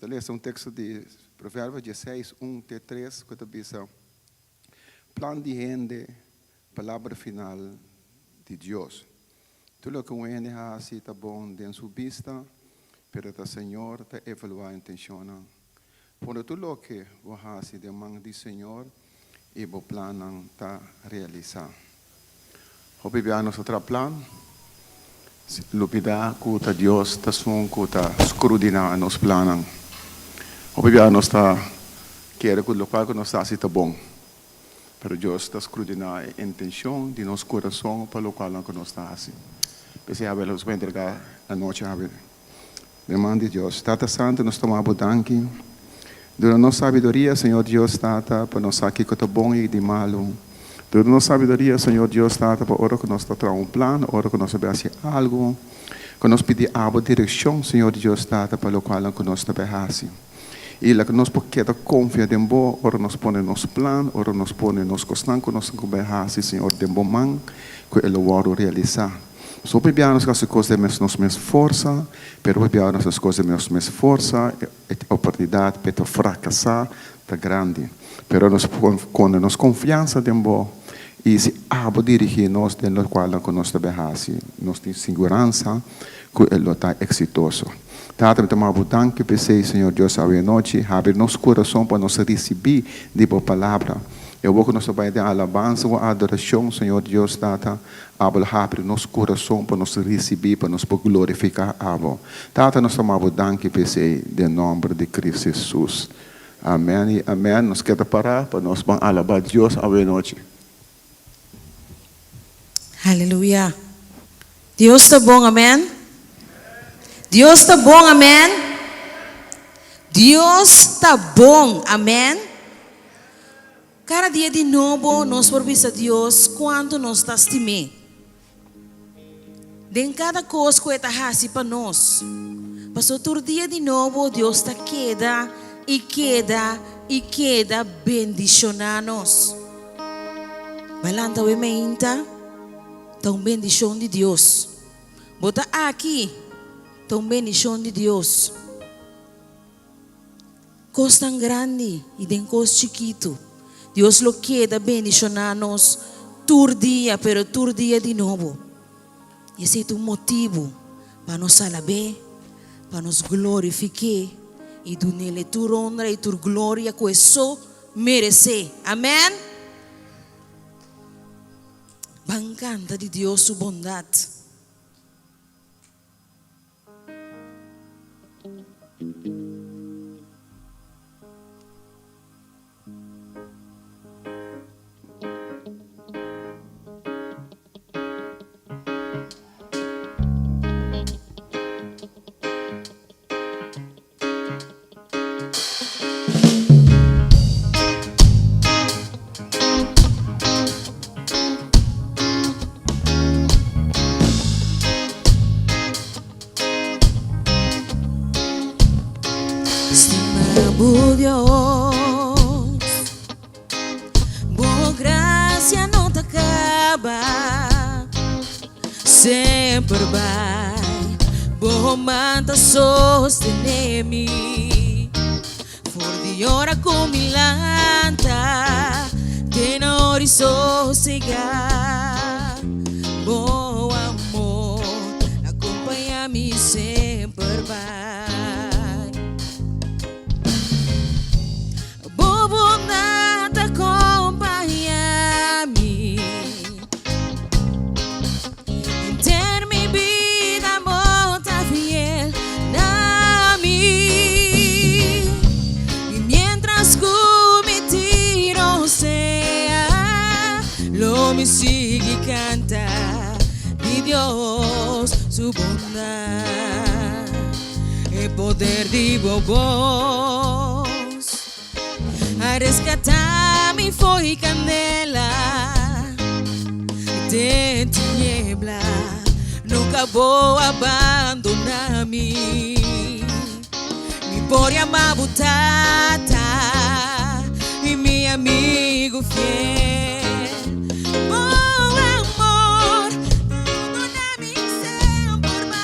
ta lesa un teksto di Proverbio dieseis, un te tres ku ta bisa, Plan di hende, palabra final di Dios. Tur loke un hende hasi ta bon den su bista, pero ta Señor ta evaluá intenshonnan. Pone tur loke bo hasi den man di Señor i bo plannan ta realisá. Hopi bia nos ta traha plan, lubidá ku ta Dios ta esun ku ta skrudiná nos plannan. Hopi bia nos ta kere ku lokual ku nos ta hasi ta bon, pero Dios ta skrudiná e intenshon di nos kurason pa lokualnan ku nos ta hasi. P'esei awe nos por entregá anochi awe Den man di Dios. Tata Santu, nos tuma Bo danki. Duna nos sabiduria, Señor Dios Tata, pa nos sa kiko ta bon i di malu. Duna nos sabiduria, Señor Dios Tata, pa ora ku nos ta traha un plan, ora ku nos ta bai hasi algu, ku nos pidi Abo direkshon, Señor Dios Tata, pa lokualnan ku nos ta bai hasi. I laga nos por keda konfia den Bo ora nos pone nos plan, ora nos pone nos kosnan ku nos tin ku bai hasi, Señor, den Bo man, ku e lo wòrdu realisá. Nos hopi biaha nos hasi kos den mes nos mes forsa, pero hopi biaha nos hasi kos den nos mes forsa, e oportunidat pa e ta frakasá ta grandi. Pero nos pone nos konfiansa den Bo i si Abo dirigí nos den lokualnan ku nos ta bai hasi, nos tin siguransa ku e lo ta eksitoso. Tata, mi ta manda Bo danki p'esei, Señor Dios, awe anochi. Habri nos kurason pa nos risibí di Bo palabra. E awor ku nos ta bai den alabansa ku adorashon, Señor Dios, Tata, Abo lo habri nos kurason pa nos risibí, pa nos por glorifiká Abo. Tata, nos ta manda Bo danki p'esei, den nòmber di Cristo Hesus. Amèn i amèn. Nos keda pará pa nos ban alabá Dios awe nochi. Aleluya. Dios ta bon, amèn. Dios ta bon, amèn. Dios ta bon, amèn. Kada dia di nobo nos por bisa Dios kuantu nos ta stim'é. Den kada kos ku e ta hasi pa nos. Pasobra tur dia di nobo Dios ta keda i keda i keda bendishoná nos. Bai lanta awe meinta ta un bendishon di Dios. Bo ta aki ta un bendishon di Dios. Kosnan grandi i den kos chikitu. Dios lo keda bendishoná nos tur dia, pero tur dia di nobo. I esei ta un motibu pa nos alab'é, pa nos glorifik'é i dun'El e tur honra i tur gloria ku e so meresé. Amèn! Ban kanta di Dios su bondat. Stima bo Dios, bo gracia no ta caba, semper bai bo man ta sostene mi. For di ora ku mi lanta te na ora i sosegá, bo amor acompañá mi semper bai. Bo bondad ta acompañá mi. Henter mi bida bo ta fiel na mi. I mientras ku mi tiro sea, lo mi sigui kanta di Dios su bondad. E poder di bo bos a rescatá mi fo'i candela den tiniebla. Nunca bo abandoná mi. Mi por yama bo tata i mi amigo fiel. Bo amor ta rondona mi semper bai.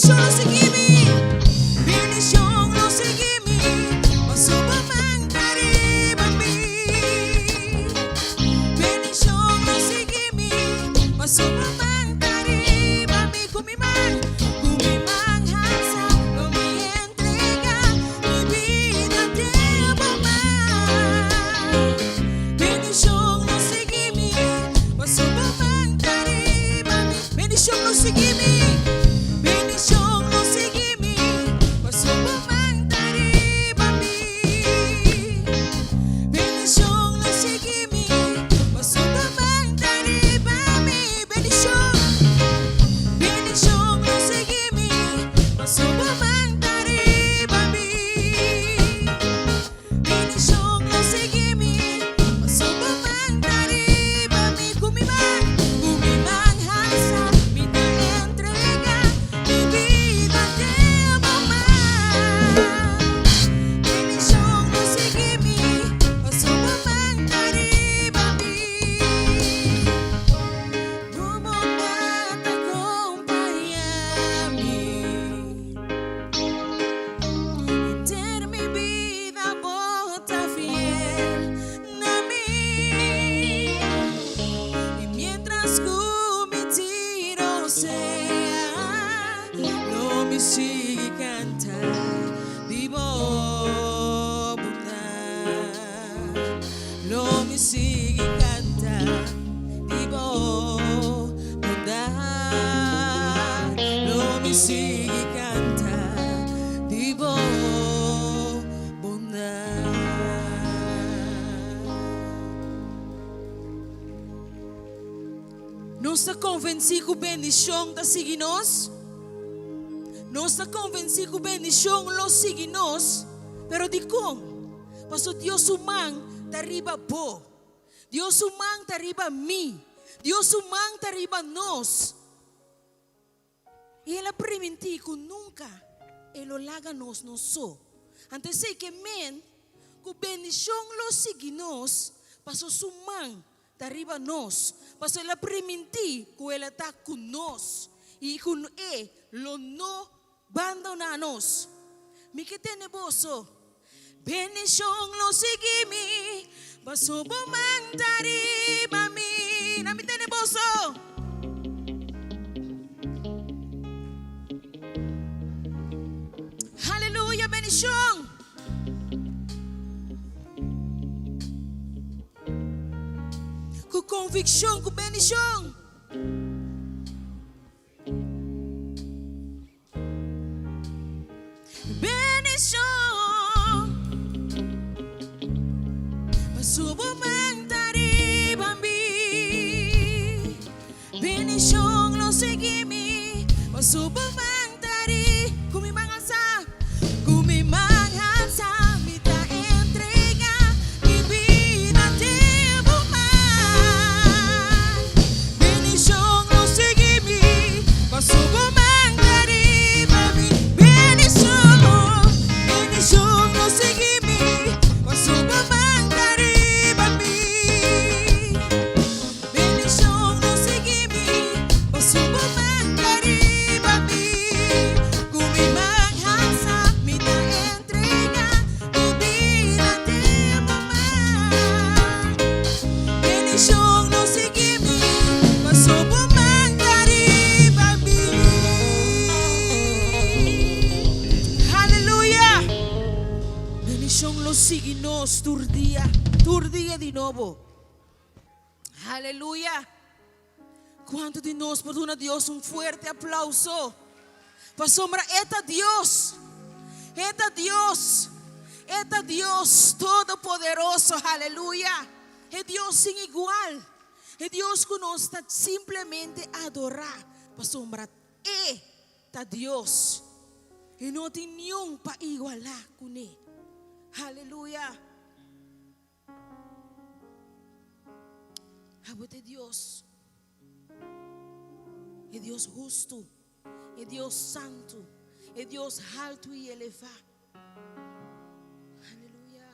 Bendishon lo sigui mi, bendishon lo sigui mi, pasobra man ta riba mi. Bendishon lo sigui mi, pasobra man ta riba mi. Ku mi man, ku mi man halsa, lo mi entrega mi bida den bo man. Bendishon lo sigui mi, pasobra man ta riba mi. Bendishon lo sigui mi, bendishon lo sigui mi, pasobra man ta riba mi. Bendishon lo sigui mi, pasobra man ta riba mi. Bendishon, bendishon lo sigui mi, pasobra man ta riba mi. Bendishon lo sigui mi, pasobra man ta riba mi. Ku mi man, ku mi man halsa, mi ta entrega mi bida den bo man. Bendishon lo sigui mi, pasobra man ta riba mi. Bo bondat ta kompaña mi. Henter mi bida bo ta fiel na mi. I mientras ku mi tiro sea, lo mi sigui kanta di bo bondat. Lo mi sigui kanta di bo bondat. Lo mi sigui kanta di bo bondat. Nos ta konvensí ku bendishon ta sigui nos? Nos ta konvensí ku bendishon lo sigui nos? Pero dikon? Pasobra Dios su man ta riba bo. Dios su man ta riba mi. Dios su man ta riba nos. I el a primintí ku nunka e lo laga nos nos so. Anto esei ke men ku bendishon lo sigui nos paso su man ta riba nos, paso el a primintí ku el a ta ku nos i ku e lo no bandoná nos. Mi ke tene boso bendishon lo sigui mi, paso bo man ta riba mi. Na mi tene boso. Haleluya, bendishon. Ku konvikshon, ku bendishon. Bendishon paso bo man ta riba mi. Bendishon lo sigui mi paso bo man ta ri. Ku mi man alsa, ku mi man alsa mi ta entrega mi bida den bo man. Bendishon lo sigui mi paso bo man ta riba mi. Bendishon, bendishon lo sigui mi paso bo man ta riba mi. Bendishon lo sigui mi paso bo man ta riba mi. Ku mi man halsa mi ta entrega mi bida den bo man. Bendishon lo sigui mi paso bo man ta riba mi. Haleluya! Bendishon lo sigui nos tur dia, tur dia di nobo. Haleluya! Kuantu di nos por duna Dios un fuerte aplauso? Pasobra E ta Dios! E ta Dios! E ta Dios Todopoderoso! Haleluya! E Dios sin igual! E Dios ku nos ta simplemente adorá pasobra E ta Dios i no tin niun pa igualá kuné. Haleluya! Abo ta e Dios, e Dios hustu, e Dios santu, e Dios haltu i elevá. Aleluya.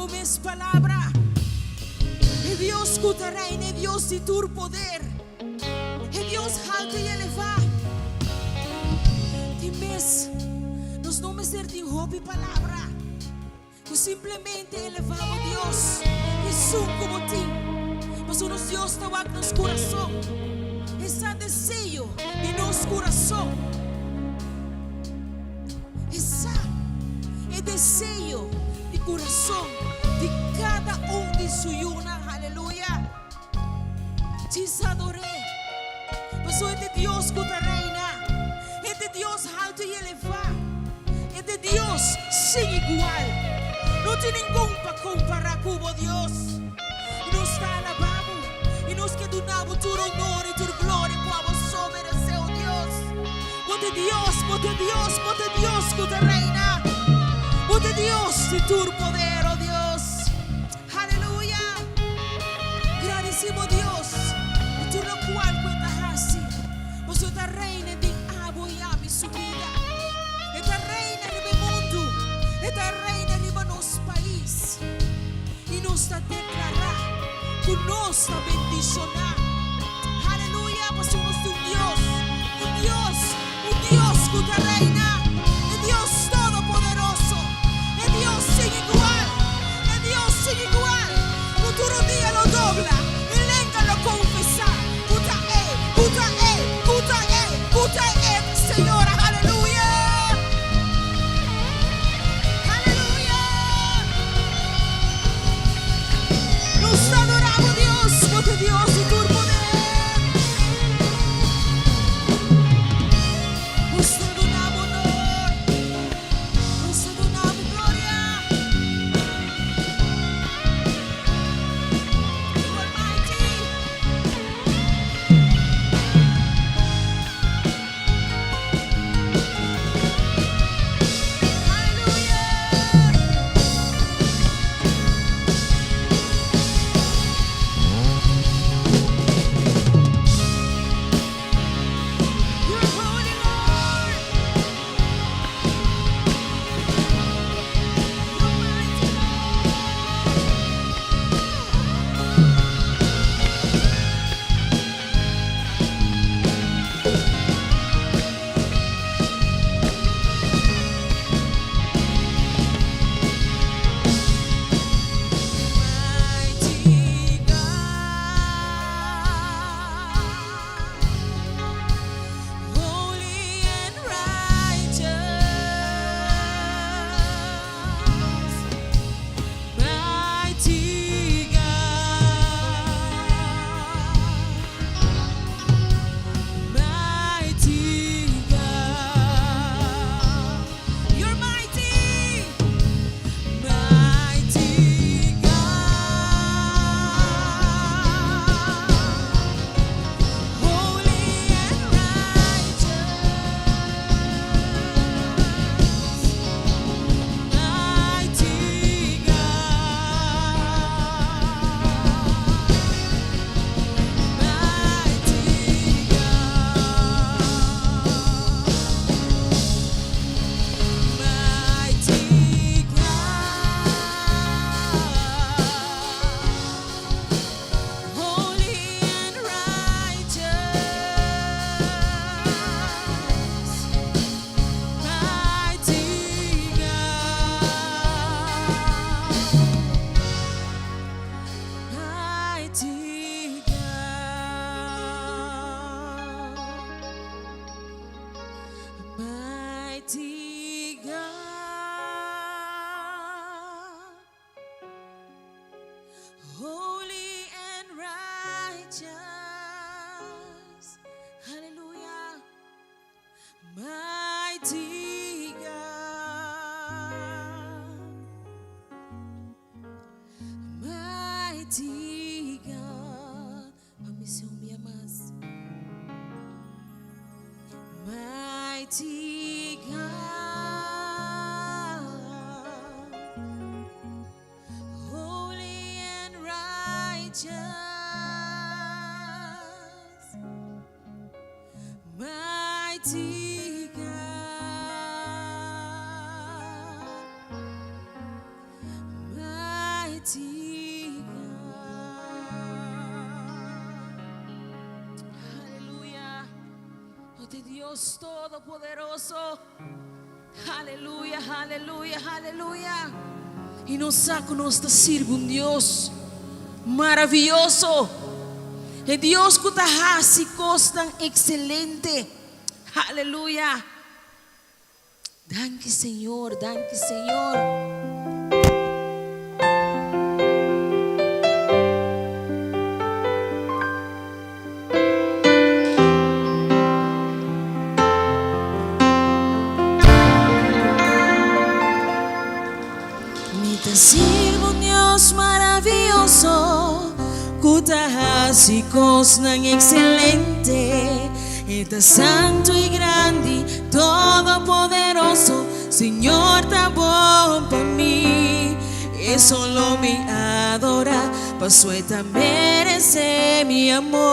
bo mes palabra. E Dios ku ta reina, e Dios di tur poder, e Dios haltu i elevá. Tin bes nos no mester tin hopi palabra, ku simplemente elevá bo Dios, esun ku bo tin. Pasobra nos Dios ta wak nos kurason. E sa deseo di nos kurason. E sa e deseo di kurason di kada un di su yunan. Aleluya! Djis ador'é, pasobra e ta e Dios ku ta reina. E ta e Dios haltu i elevá. E ta e Dios sin igual. No tin ningun pa kompará ku bo, Dios. I nos ta alabá bo i nos ke duna bo tur onor i tur gloria ku abo so meresé, o Dios. Bo ta Dios, bo ta Dios, bo ta Dios ku ta reina. Bo ta Dios di tur poder, o Dios. Haleluya! Gradisí bo Dios di tur lokual ku e ta hasi. Pasobra e ta reina den abo i ami su bida. E ta reina riba e mundu. E ta reina riba nos pais. I nos ta deklará ku nos ta bendishoná. Haleluya! Pasobra nos tin un Dios, un Dios, un Dios ku ta reina, e Dios Todopoderoso, e Dios sin igual, e Dios sin igual, ku tur un dia lo dobla i lenga lo konfesá ku ta E, ku ta E, ku ta E, ku ta E, Señor. Haleluya! Haleluya! Nos ta adorá bo Dios, bo ta Dios di tur poder. Nos ta duna bo honor, nos ta duna bo gloria. You are mighty. di Dios Todopoderoso. Aleluya, aleluya, aleluya. I nos sa ku nos ta sirbi un Dios maravioso. E Dios ku ta hasi kosnan ekselente. Aleluya. Danki Señor, danki Señor. Mi ta sirbi un Dios maravioso ku ta hasi kosnan ekselente. E ta santu i grandi, todopoderoso, Señor ta bon pa mi. E solo mi adora, paso e ta merece mi amor.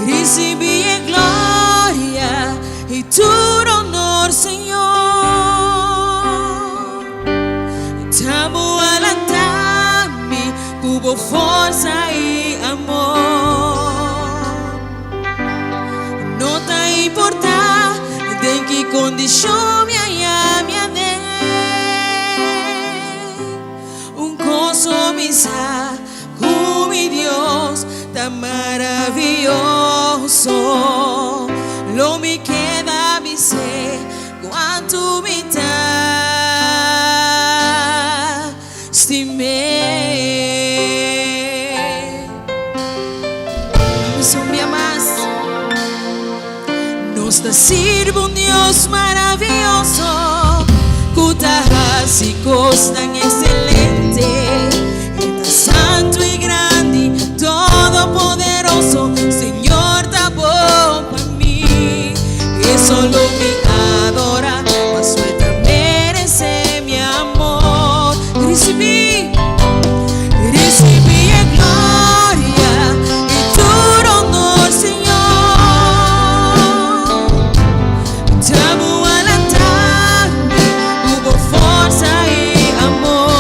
Ricibi e gloria y tur honor, Señor. Ta bo a lanta mi cu bo forsa y amor. No ta importa den ki kondishon mi a mi aden. Un kos so mi sa, ku mi Dios ta maravioso. Lo mi keda bis'é kuantu mi ta stim'é. Vamos un bia mas. Nos ta sirbi un Dios maravioso ku ta hasi kosnan ekselente. E ta santu i grandi, todopoderoso. Señor ta bon pa mi. E solo mi adora, paso e ta merece mi amor. Ricibi, ricibi e gloria i tur honor, Señor. Ta bo a lanta mi ku bo forsa i amor.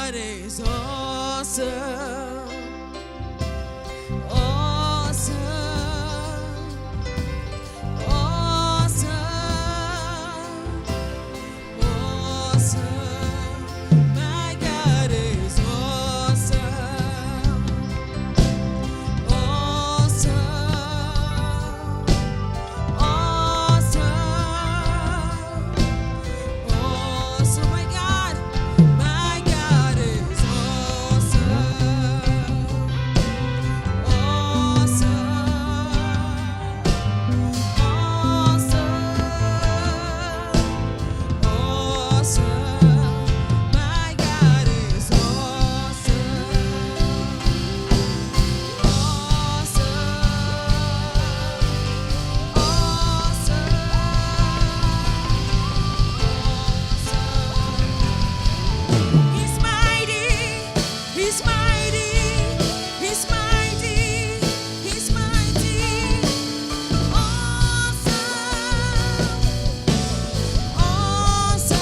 God is awesome. Awesome. Awesome. Awesome. My God is awesome. Awesome. Awesome. Awesome. My God is awesome. Awesome. Awesome. Awesome. My God is awesome. Awesome. Awesome. Awesome. He's mighty. He's mighty. He's mighty. He's mighty. Awesome. Awesome.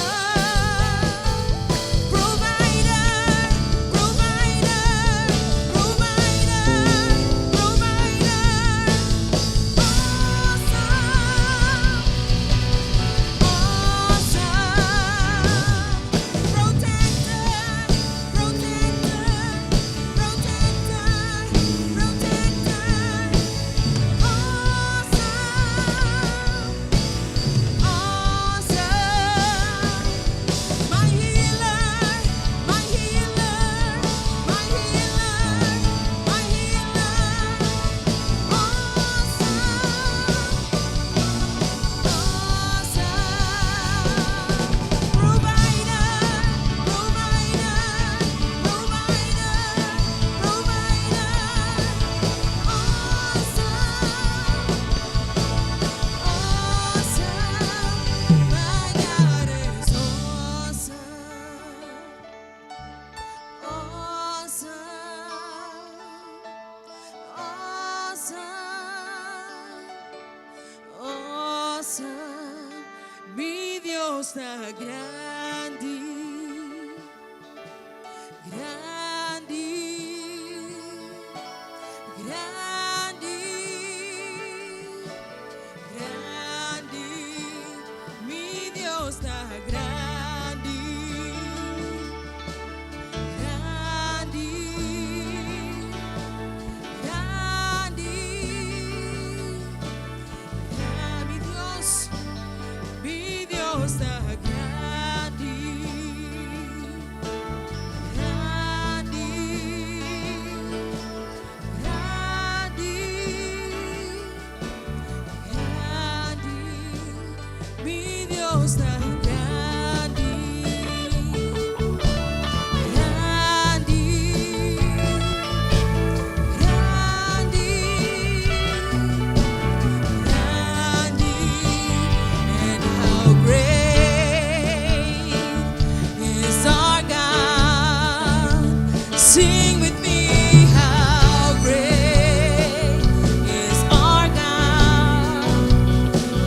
Provider, provider, provider, provider. Awesome. Awesome. Protector, protector, protector, protector. Awesome. Awesome. My healer, my healer, my healer, my healer. Awesome. Awesome. Provider, provider, provider, provider. Awesome. Awesome. My God is awesome. Awesome. Awesome. Awesome. Mi Dios ta grandi. Grandi. Grandi. Grandi. Mi Dios ta grandi. Grandi. Grandi. Mi Dios. Mi Dios ta grandi. Grandi. Grandi. Grandi. Mi Dios ta grandi. Grandi. Grandi. Grandi. And how great is our God. Sing with me, how great is our God.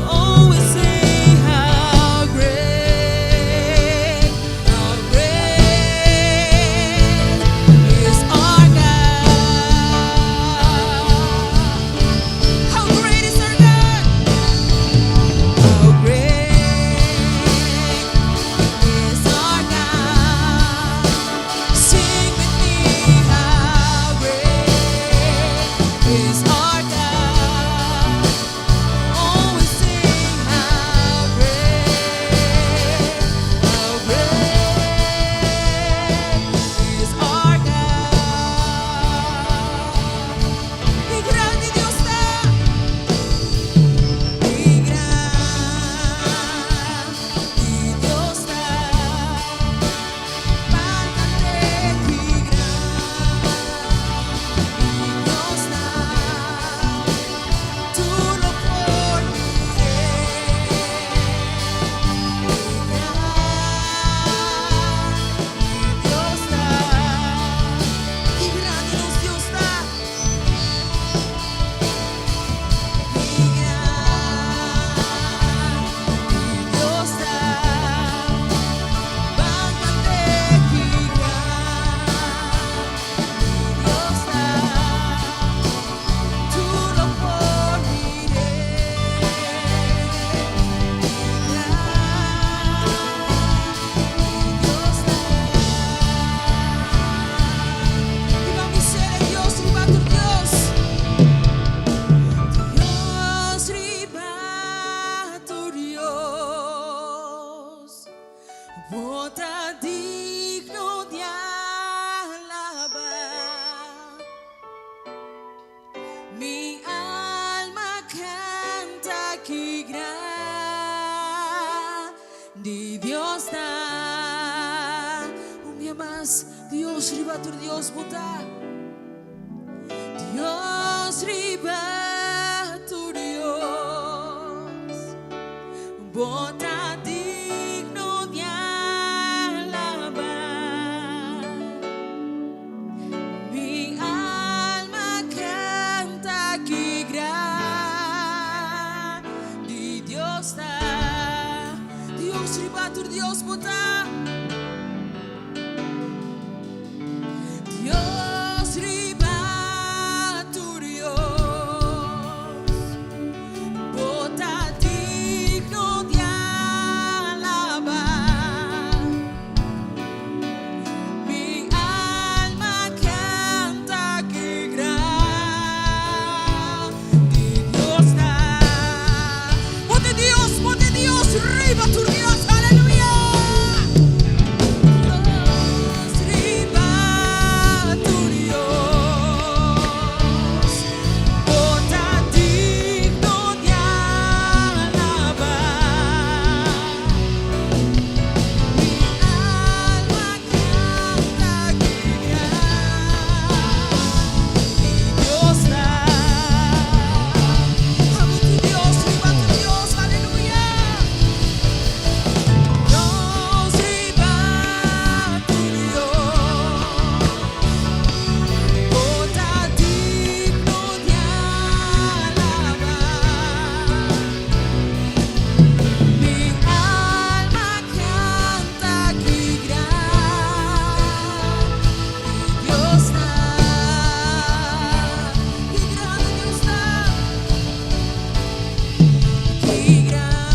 Oh, we sing how great is our God. How great is our God? How great is our God? Sing with me, ta digno di alabá. Mi alma kanta ki grandi Dios ta. Un bia mas, Dios riba tur Dios bo ta. Dios riba tur Dios, bo ta digno di alabá. Mi alma kanta ki grandi Dios ta. Dios riba tur Dios bo ta. Dios riba tur Dios, bo ta digno di alabá. Mi alma kanta ki grandi Dios ta. Pone Dios, pone Dios riba tur Dios, aleluya. Dios riba tur Dios, bo ta digno di alabá. Mi alma kanta ki grandi Dios ta. Amo tur Dios, riba tur Dios, aleluya. Dios riba tur Dios, bo ta digno di alabá. Mi alma kanta ki grandi Dios ta. Ki grandi Dios ta. Ki grandi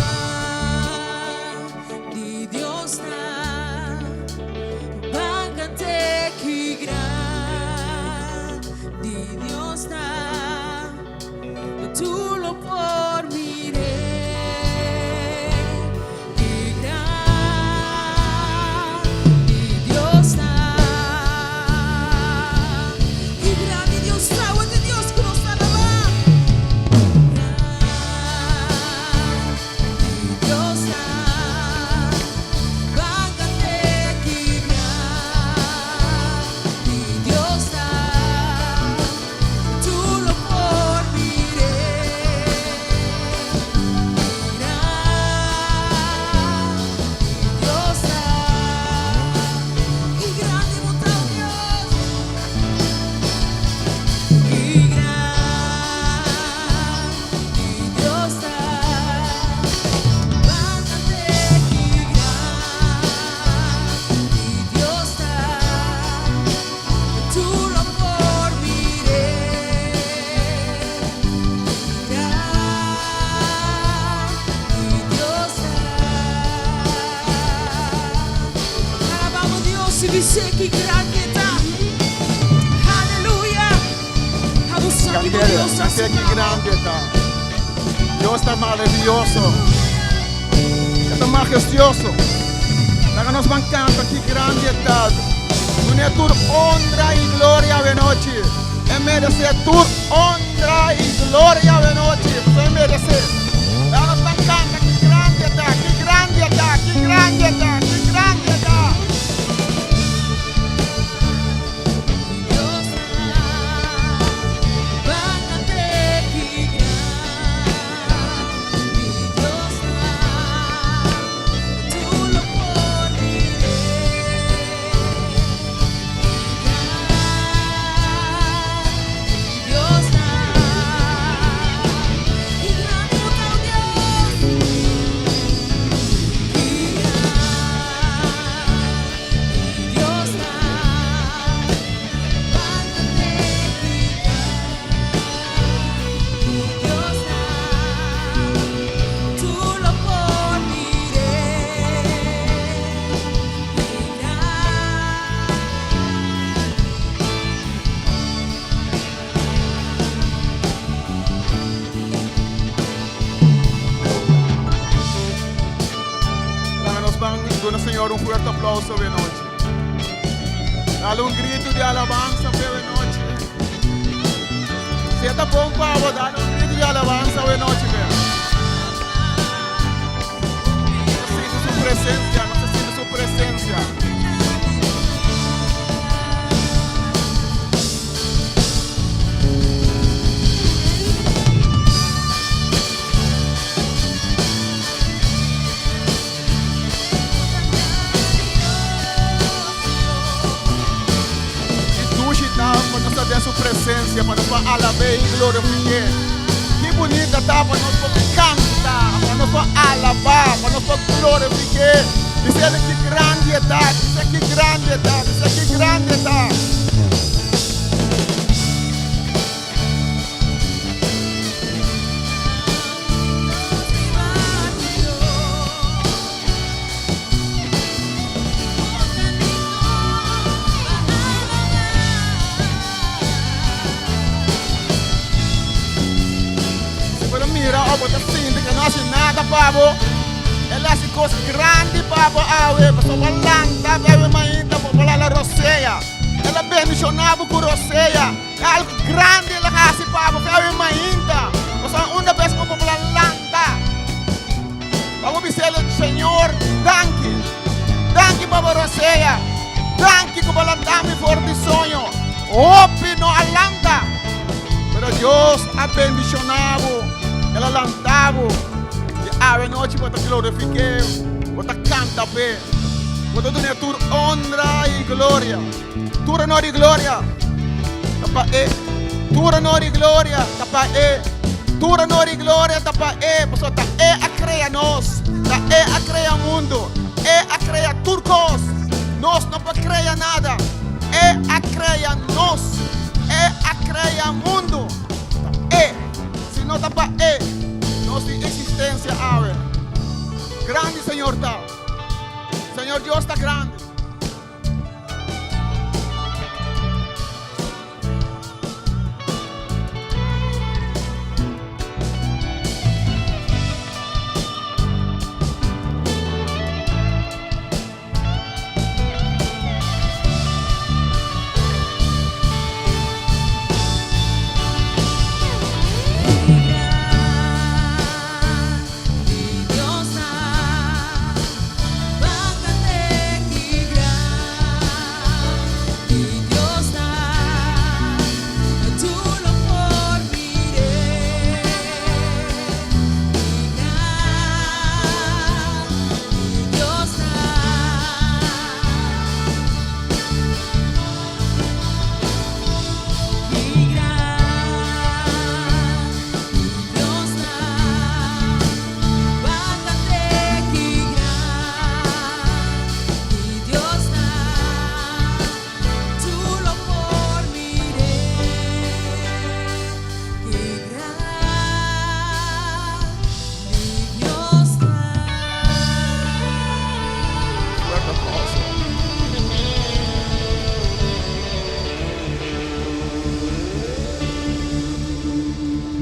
Dios ta. Ban kant'é ki grandi Dios ta. Tur lo por mir'é. Ki grandi Dios ta. Ki grandi Dios ta. Wak Dios ku nos ta alabá. Grandi Dios ta. Ban kant'é ki grandi Dios ta. Tur lo por mir'é. Ki grandi Dios ta. Ki grandi bo ta, Dios. Ki grandi Dios ta. Ban kant'é ki grandi Dios ta. Tur lo por mir'é. Ki grandi Dios ta. Alabamos Dios i bis'é ki grandi e ta. Aleluya. Abusando Kant'é, Dios kant'é ki grandi e ta. Dios ta maravioso. E ta mahestuoso. Laga nos ban kanta ki grandi e ta. Dun'é tur honra i gloria awe nochi. E meresé tur honra i gloria awe nochi. E meresé. Laga nos ban kanta ki grandi e ta, ki grandi e ta, ki grandi e ta, ki grandi e ta. Dios ta. Ban kant'é ki grandi Dios ta. Tur lo por mir'é. Grandi Dios ta. Ki grandi bo ta, Dios. Ki grandi fuerte aplauso awe nochi. Dale un grito di alabansa p'e awe nochi. Si e ta bon pa bo, dale un grito di alabansa awe nochi p'e. Nos ta sinti su presencia, nos ta sinti su presencia. Ki dushi ta pa nos ta den su presencia, pa nos por alab'é i glorifik'é. Ki bunita ta pa nos por canta, pa nos por alabá, pa nos por glorifik'é. Bis'é ki grandi e ta, bis'é ki grandi e ta, bis'é ki grandi e ta. Si bo ta mira of bo ta sinti ku e no hasi nada pa bo, el a hasi kos grandi pa bo awe, pasobra bo a lanta awe mainta bo por hala rosea. El a bendishoná bo ku rosea. Algu grandi el a hasi pa bo awe mainta, pasobra unda bes ku bo por a lanta. Pa bo bis'el, Señor, danki. Danki pa bo rosea. Danki ku bo a lanta mi for di soño. Hopi no a lanta, pero Dios a bendishoná bo. El a lanta bo. I awe nochi bo ta glorifik'é, bo ta kanta p'e, bo ta dun'é tur onra i gloria. Tur honor i gloria ta pa E. Tur honor i gloria ta pa E. Tur honor i gloria ta pa E, pasobra ta E a krea nos, ta E a krea mundu, E a krea tur kos. Nos no por krea nada. E a krea nos, E a krea mundu. Ta E. Si no ta pa E, nos tin eksistensia awe. Grandi Señor ta. Señor Dios ta grandi.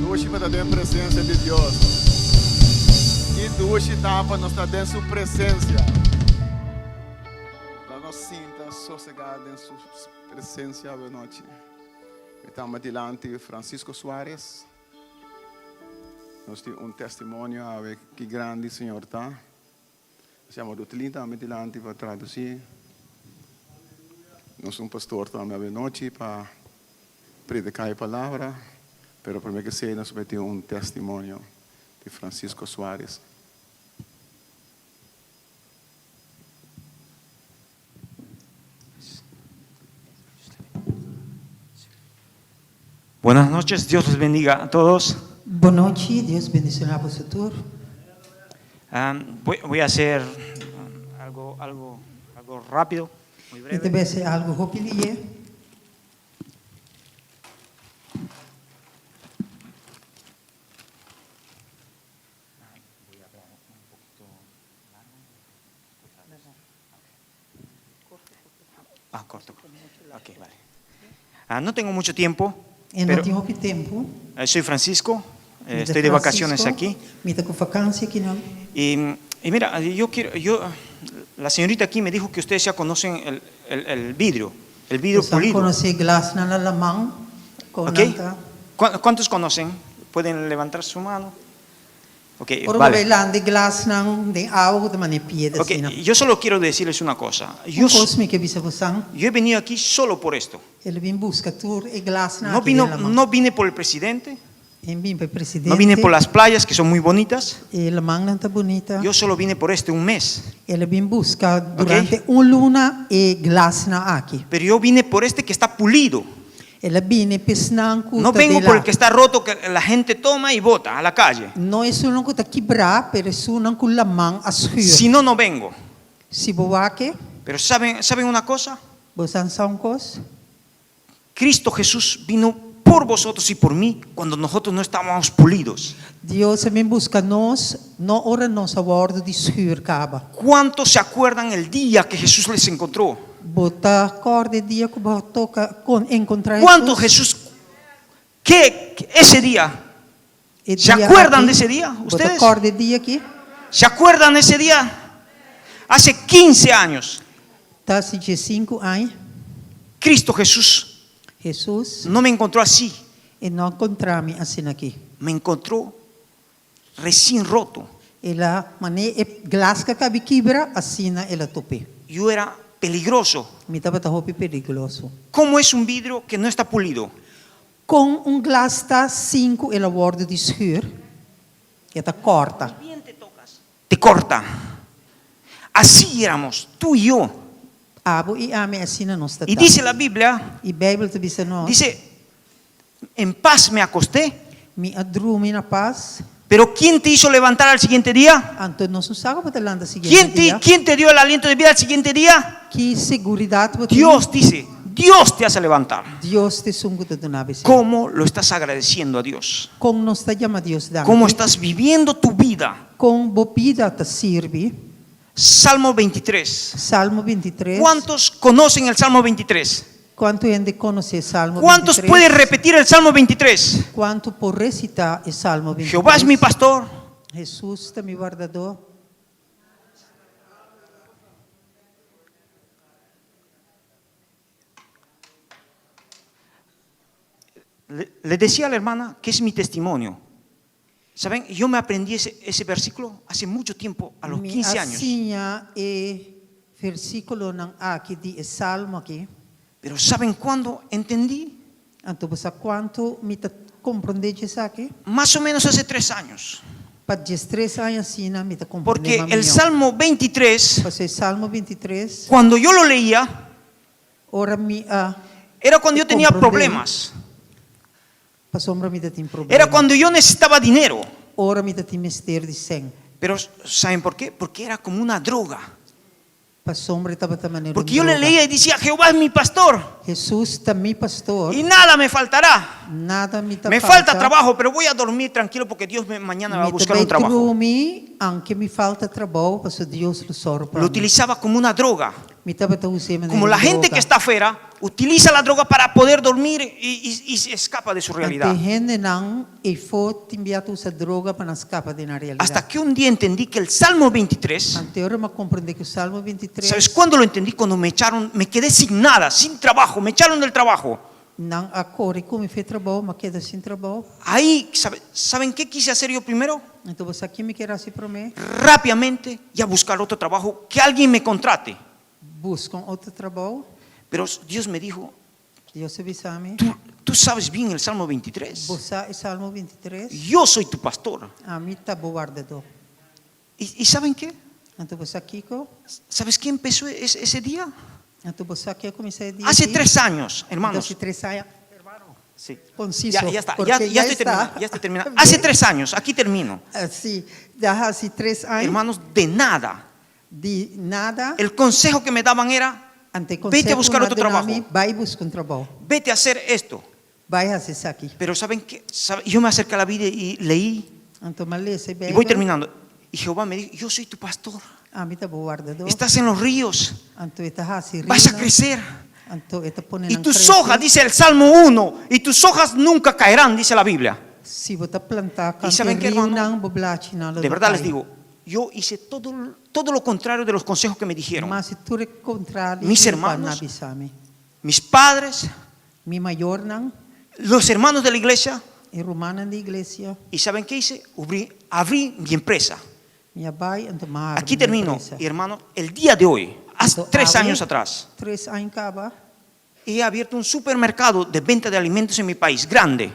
Dushi pa ta den presencia di Dios. Ki dushi ta pa nos ta den su presencia. La nos sinta sosega den su presencia awe nochi. Mi tamba dilanti Francisco Suarez. Nos tin un testimonio awe ki grandi Señor ta. Nos yama Rutlin tambe dilanti pa traduci. Nos un pastor tambe awe nochi pa predica e palabra, pero prome ke esey nos bai tin un testimonio di Francisco Suarez. Buenas noches, Dios los bendiga a todos. Bon nochi, Dios bendiciona boso tur. Voy, voy a hacer algo, algo, algo rápido, muy Mi ta breve. bai haci algo hopi lihe. Voy a hablar un poquito largo. Ah, corto. Ok, vale. Ah, no tengo mucho tiempo, E no pero tin hopi tempu. eh, soy Francisco, eh, Mi ta estoy de vacaciones Francisco, aquí. Mi ta ku vakansia akinan. Y, y mira, yo quiero, yo, La señorita aquí me dijo que ustedes ya conocen el, el- el vidrio, el vidrio Boso pulido. konosé glasnan na laman. Kon ¿Ok? nan ta. ¿Cuántos conocen? ¿Pueden levantar su mano? Ok, Ora vale. bo landa glasnan den awa ta manera piedra Ok, asina. yo solo quiero decirles una cosa. Un kos mi ke bisa boso. Yo he venido aquí solo por esto. El a bin buska tur e glasnan No, aki vino, den laman. no vine por el presidente, E no bin pa presidente. no vine por las playas que son muy bonitas. E lamannan ta bunita. Yo solo vine por este un mes. El a bin buska durante un luna e glasnan aki. Pero yo vine por este que está pulido. El a bini p'esnan ku No ta vengo de por la. el que está roto que la gente toma y bota a la calle. No esunnan ku ta kibrá, pero esunnan ku laman a schuur. Si no, no vengo. Si bo wak e. Pero ¿saben, saben una cosa? Bo sa un kos? Cristo Jesús vino por vosotros y por mí cuando nosotros no estábamos pulidos. Dios a bin buska nos, no ora nos a wòrdu di schuur kaba. ¿Cuántos se acuerdan el día que Jesús les encontró? Bo ta kòrda e dia ku bo a toka kon enkontrá ¿Cuánto Hesus? Jesús? ¿Qué? Ese día. E ¿Se dia acuerdan aki? de ese día? Bo ta Ustedes? kòrda e dia aki? ¿Se acuerdan de ese día? Hace 15 años, Ta hasi diesinku aña. Cristo Jesús Hesus no me encontró así. e no a kontrá mi asina aki. Me encontró recién roto. El a manera e glas ku a kaba di kibra, asina el a top'é. Yo era peligroso. Mi tabata hopi peligroso. ¿Cómo es un vidrio que no está pulido? Kon un glas ta sin ku el a wòrdu di schuur, e ta kòrta. Te corta. Así éramos, tú y yo. Abo i ami asina nos ta Y dice la Biblia, E Beibel ta bisa nos, dice, en paz me acosté, Mi a drumi na pas. pero ¿quién te hizo levantar al siguiente día? Anto nos no sa ku bo ta lanta siguiente ¿Quién te, dia. quién te dio el aliento de vida al siguiente día? Ki seguridat bo tin? Dios dice, Dios te hace levantar. Dios ta esun ku ta duna bo esei. ¿Cómo lo estás agradeciendo a Dios? Kon nos ta yama Dios danki? ¿Cómo estás viviendo tu vida? Kon bo bida ta sirbi? Salmo 23. Salmo 23. ¿Cuántos conocen el Salmo 23? Kuantu hende konosé Salmo ¿Cuántos 23? pueden repetir el Salmo 23? Kuantu por resitá e Salmo 23? Jehová es mi pastor. Hesus ta mi wardadó. Le, le decía a la hermana que es mi testimonio. ¿Saben? Yo me aprendí ese, ese versículo hace mucho tiempo, a los Mi 15 años. a siña e versíkulonan aki di e salmo aki. Pero ¿saben cuándo entendí? Anto bo sa kuantu mi ta komprondé esaki? Más o menos hace tres años. Pa 13 aña asina mi ta komprondé Porque mas el mihó. Salmo 23, Pasobra e Salmo 23, cuando yo lo leía, ora mi a era cuando yo tenía komprondé, problemas. pasobra mi tatin problema. Era cuando yo necesitaba dinero. Ora mi tatin mester di sèn. Pero ¿saben por qué? Porque era como una droga. Pasobra e tabata manera un Porque yo le droga. leía y decía, Jehová es mi pastor Hesus ta mi pastor. y nada me faltará. Nada mi ta Me falta trabajo, pero voy a dormir tranquilo porque Dios me- mañana me va a Mi ta buscar un bai trabajo. drumi, aunke mi falta trabou, pasobra Dios lo sòru pa Lo mi. utilizaba como una droga. Mi tabata us'é manera Como la un gente droga. que está afuera utiliza la droga para poder dormir y, y- y se escapa de su realidad. Anto hendenan eifó tin bia ta usa droga pa nan skapa di nan realidat. Hasta que un día entendí que el Salmo 23, Anto ora mi a komprondé ku Salmo 23, ¿sabes cuándo lo entendí? Cuando me echaron, me quedé sin nada, sin trabajo, me echaron del trabajo. Nan a kore ku mi fo'i trabou, m'a keda sin trabou. Ahí, ¿sabe- ¿saben qué quise hacer yo primero? Anto bo sa ki mi ker a hasi promé? Rápidamente y a buscar otro trabajo, que alguien me contrate. Buska un otro trabou. Pero Dios me dijo, Dios a bisa mi. tú, tú sabes bien el Salmo 23. Bo sa e Salmo 23? Yo soy tu pastor. Ami ta bo wardadó. ¿Y, y saben qué? Anto bo sa kiko? ¿Sabes qué empezó ese, ese día? Anto bo sa ki a kuminsá e dia Hace aki? tres años, hermanos. Hace tres aña. Sí. Conciso, Ya, ya está, porque ya, ya ya estoy está. terminando, ya estoy terminando. Hace tres años, aquí termino. Sí, ya hace tres aña. Hermanos, de nada. Di nada. El consejo que me daban era, Ante vete a buscar otro trabajo. Bai buska un trabou. Vete a hacer esto. Bai hasi esaki. Pero ¿saben qué? ¿Sabe? Yo me acerqué a la vida y leí, Anto m'a lesa y voy terminando. Y Jehová me dijo, yo soy tu pastor. Ami ta bo wardadó. Estás en los ríos, Anto e ta hasi vas a riunan. crecer. Anto e ta pone Y nan tus krese. hojas, dice el Salmo 1, y tus hojas nunca caerán, dice la Biblia. Si bo ta plantá Y kant'i saben qué, hermano? riunan, bo blachinan lo De no verdad les kai. digo, Yo hice todo, todo lo contrario de los consejos que me dijeron. M'a hasi tur e kontrario Mis di lokual hermanos. nan a bisa mi. Mis padres, Mi mayornan, los hermanos de la iglesia. e rumannan di iglesia. ¿Y saben qué hice? Abrí, abrí mi empresa. Mi a bai anto m'a habri Aquí mi termino, empresa. hermano, el día de hoy, hace Anto tres awe, años atrás, Tres aña kaba. he abierto un supermercado de venta de alimentos en mi país, grande.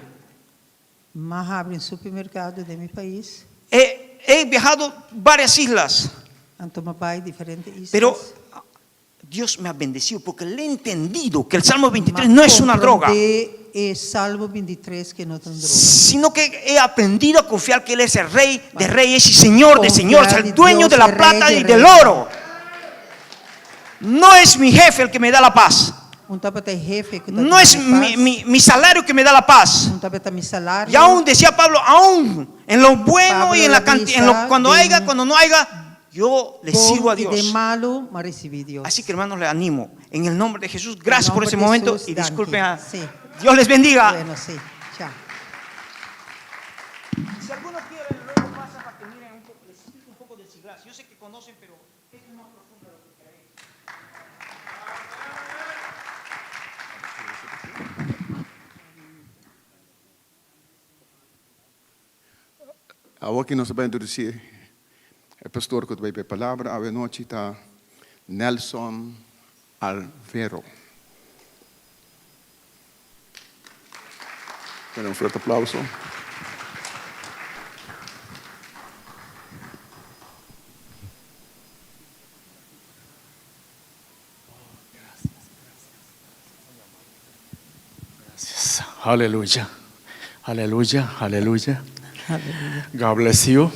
M'a habri un supermerkado den mi pais. He, he viajado varias islas, Anto m'a bai diferente islas. pero Dios me ha bendecido porque le he entendido que el Salmo 23 no es una droga, Komprondé e Salmo 23 ku no ta un droga. sino que he aprendido a confiar que Él es el Rey de Reyes y Señor de Confiar Señores, en el dueño Dios, de la el Rey plata de y del Reyes. oro. No es mi jefe el que me da la paz. No tabata e hefe ku ta No es duna mi mi, pas. mi- mi salario que me da la paz. No tabata mi salario. Y aún decía Pablo, aún en lo bueno Pablo y en la la cantidad, en lo, bisa cuando den haya, cuando no haya, yo le Bon sirvo a i Dios. den malu, m'a risibí Dios. Así que hermanos, les animo. En el nombre de Jesús, gracias En por nombre ese de momento Jesús, y disculpen danki. a Sí. Dios les bendiga. Bueno, sí. Chao. Si alguno quiere, luego pasa para que miren un poco, les explico un poco del Siglas. Yo sé que conocen, pero es más profundo de lo que creéis. Awor ki nos ta bai introdusí e pastor ku ta bai pa e palabra awe anochi ta Nelson Alvero. Dale un fuerte aplauso. Gracias. Aleluya. Aleluya, aleluya. God bless you.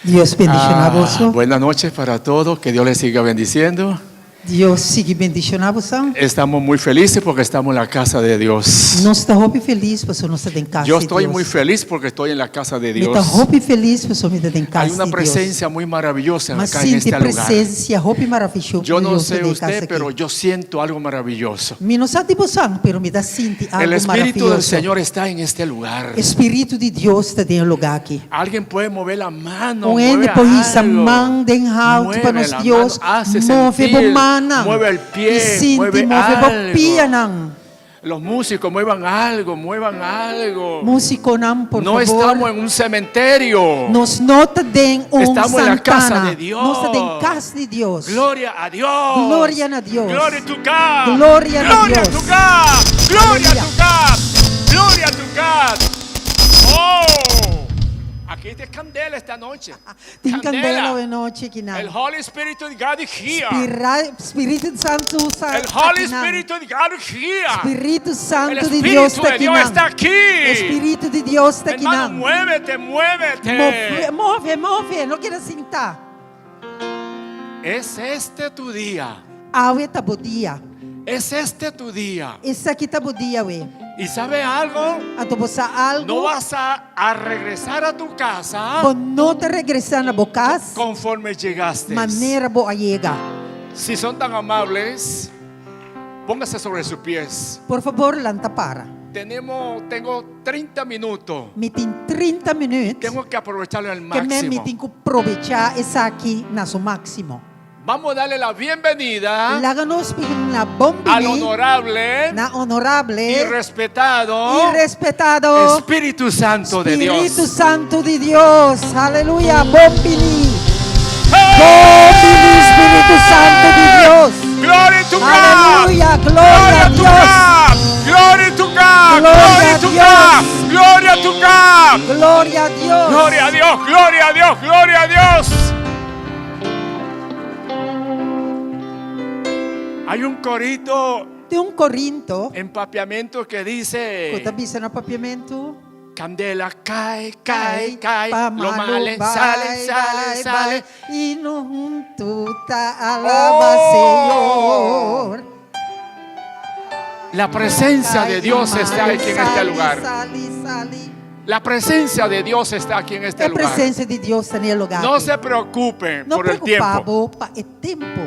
Dios bendishoná Ah, boso. buenas noches para todos. Que Dios les siga bendiciendo. Dios sigui bendishoná boso. Estamos muy felices porque estamos en la casa de Dios. Nos ta hopi felis pasobra nos ta den kas Yo di estoy Dios. muy feliz porque estoy en la casa de Mi ta Dios. hopi felis pasobra mi ta den kas Hay una di Dios. presencia muy maravillosa M'a acá en sinti este lugar. presensia hopi maravioso Yo no sé den kas usted, aki. pero yo siento algo maravilloso. Mi no sa di boso, pero mi ta sinti El algo Espíritu del maravioso. Señor está en este lugar. Spiritu di Dios ta den e lugá aki. Alguien puede mover la mano. Un hende mueve por hisa algo. man den haltu pa Mueve nos la Dios. mano, hace Move bo sentir, mannan. Mueve el pie, I sinti, mueve move bo algo. pianan. Los músicos muevan algo, muevan algo. Músikonan, por no favor. estamos en un cementerio. Nos no ta den un Estamos en la casa santana. de Dios. Nos ta den kas di Dios. Gloria a Dios. Gloria na Dios. Gloria to God. Gloria na Gloria Dios. to God. Gloria Aleluya. to God. Gloria to God. Oh. Aquí está candela esta noche. Tin kandela awe nochi akinan. El Holy Spirit of God is here. Spira- Spiritu Santu sa El Holy akinan. Spirit of God is here. Spiritu El Santu di Dios Espíritu ta de Dios akinan. está aquí. Spiritu di Dios ta Hermano, akinan. muévete, muévete. Move, move, move, no keda sintá. Es este tu día. Awe ta bo dia. Es este tu día. Esaki ta bo dia awe. ¿Y sabe algo? Anto bo sa algu? No vas a, a regresar a tu casa Bo no ta regresá na bo kas conforme llegaste. manera bo a yega. Si son tan amables, póngase sobre sus pies. Por fabor, lanta para. Tenemos, tengo 30 minutos. Mi tin 30 minüt. Tengo que aprovecharlo al Ke men mi máximo. tin ku probechá esaki na su máksimo. Vamos a darle la bienvenida Laga nos bini na bon al bini, honorable na honorable y respetado y respetado Espíritu Santo de Dios. Spiritu Santu di Dios. Aleluya. Bon bini. Bon bini Spiritu Santu di Dios. Glory to God. Aleluya. Gloria a to Dios. God. Glory to God. Gloria Glory to a Dios. God. Gloria to God. Gloria a Dios. Gloria a Dios. Gloria a Dios. Gloria a Dios. Hay un corito Tin un corinto en papiamento que ku dice ta bisa na papiamento. Candela cae, cae, cae, Pa lo malo male bai, sale, sale, bai, sale. bai, I no huntu ta alaba Oh. Señor. La presencia de Dios está aquí en este lugar. Sali, sali. La presencia de Dios está aquí en este E lugar. presensia di Dios ta na e lugá. No se preocupen No por el preokupá tiempo. bo pa e tempu.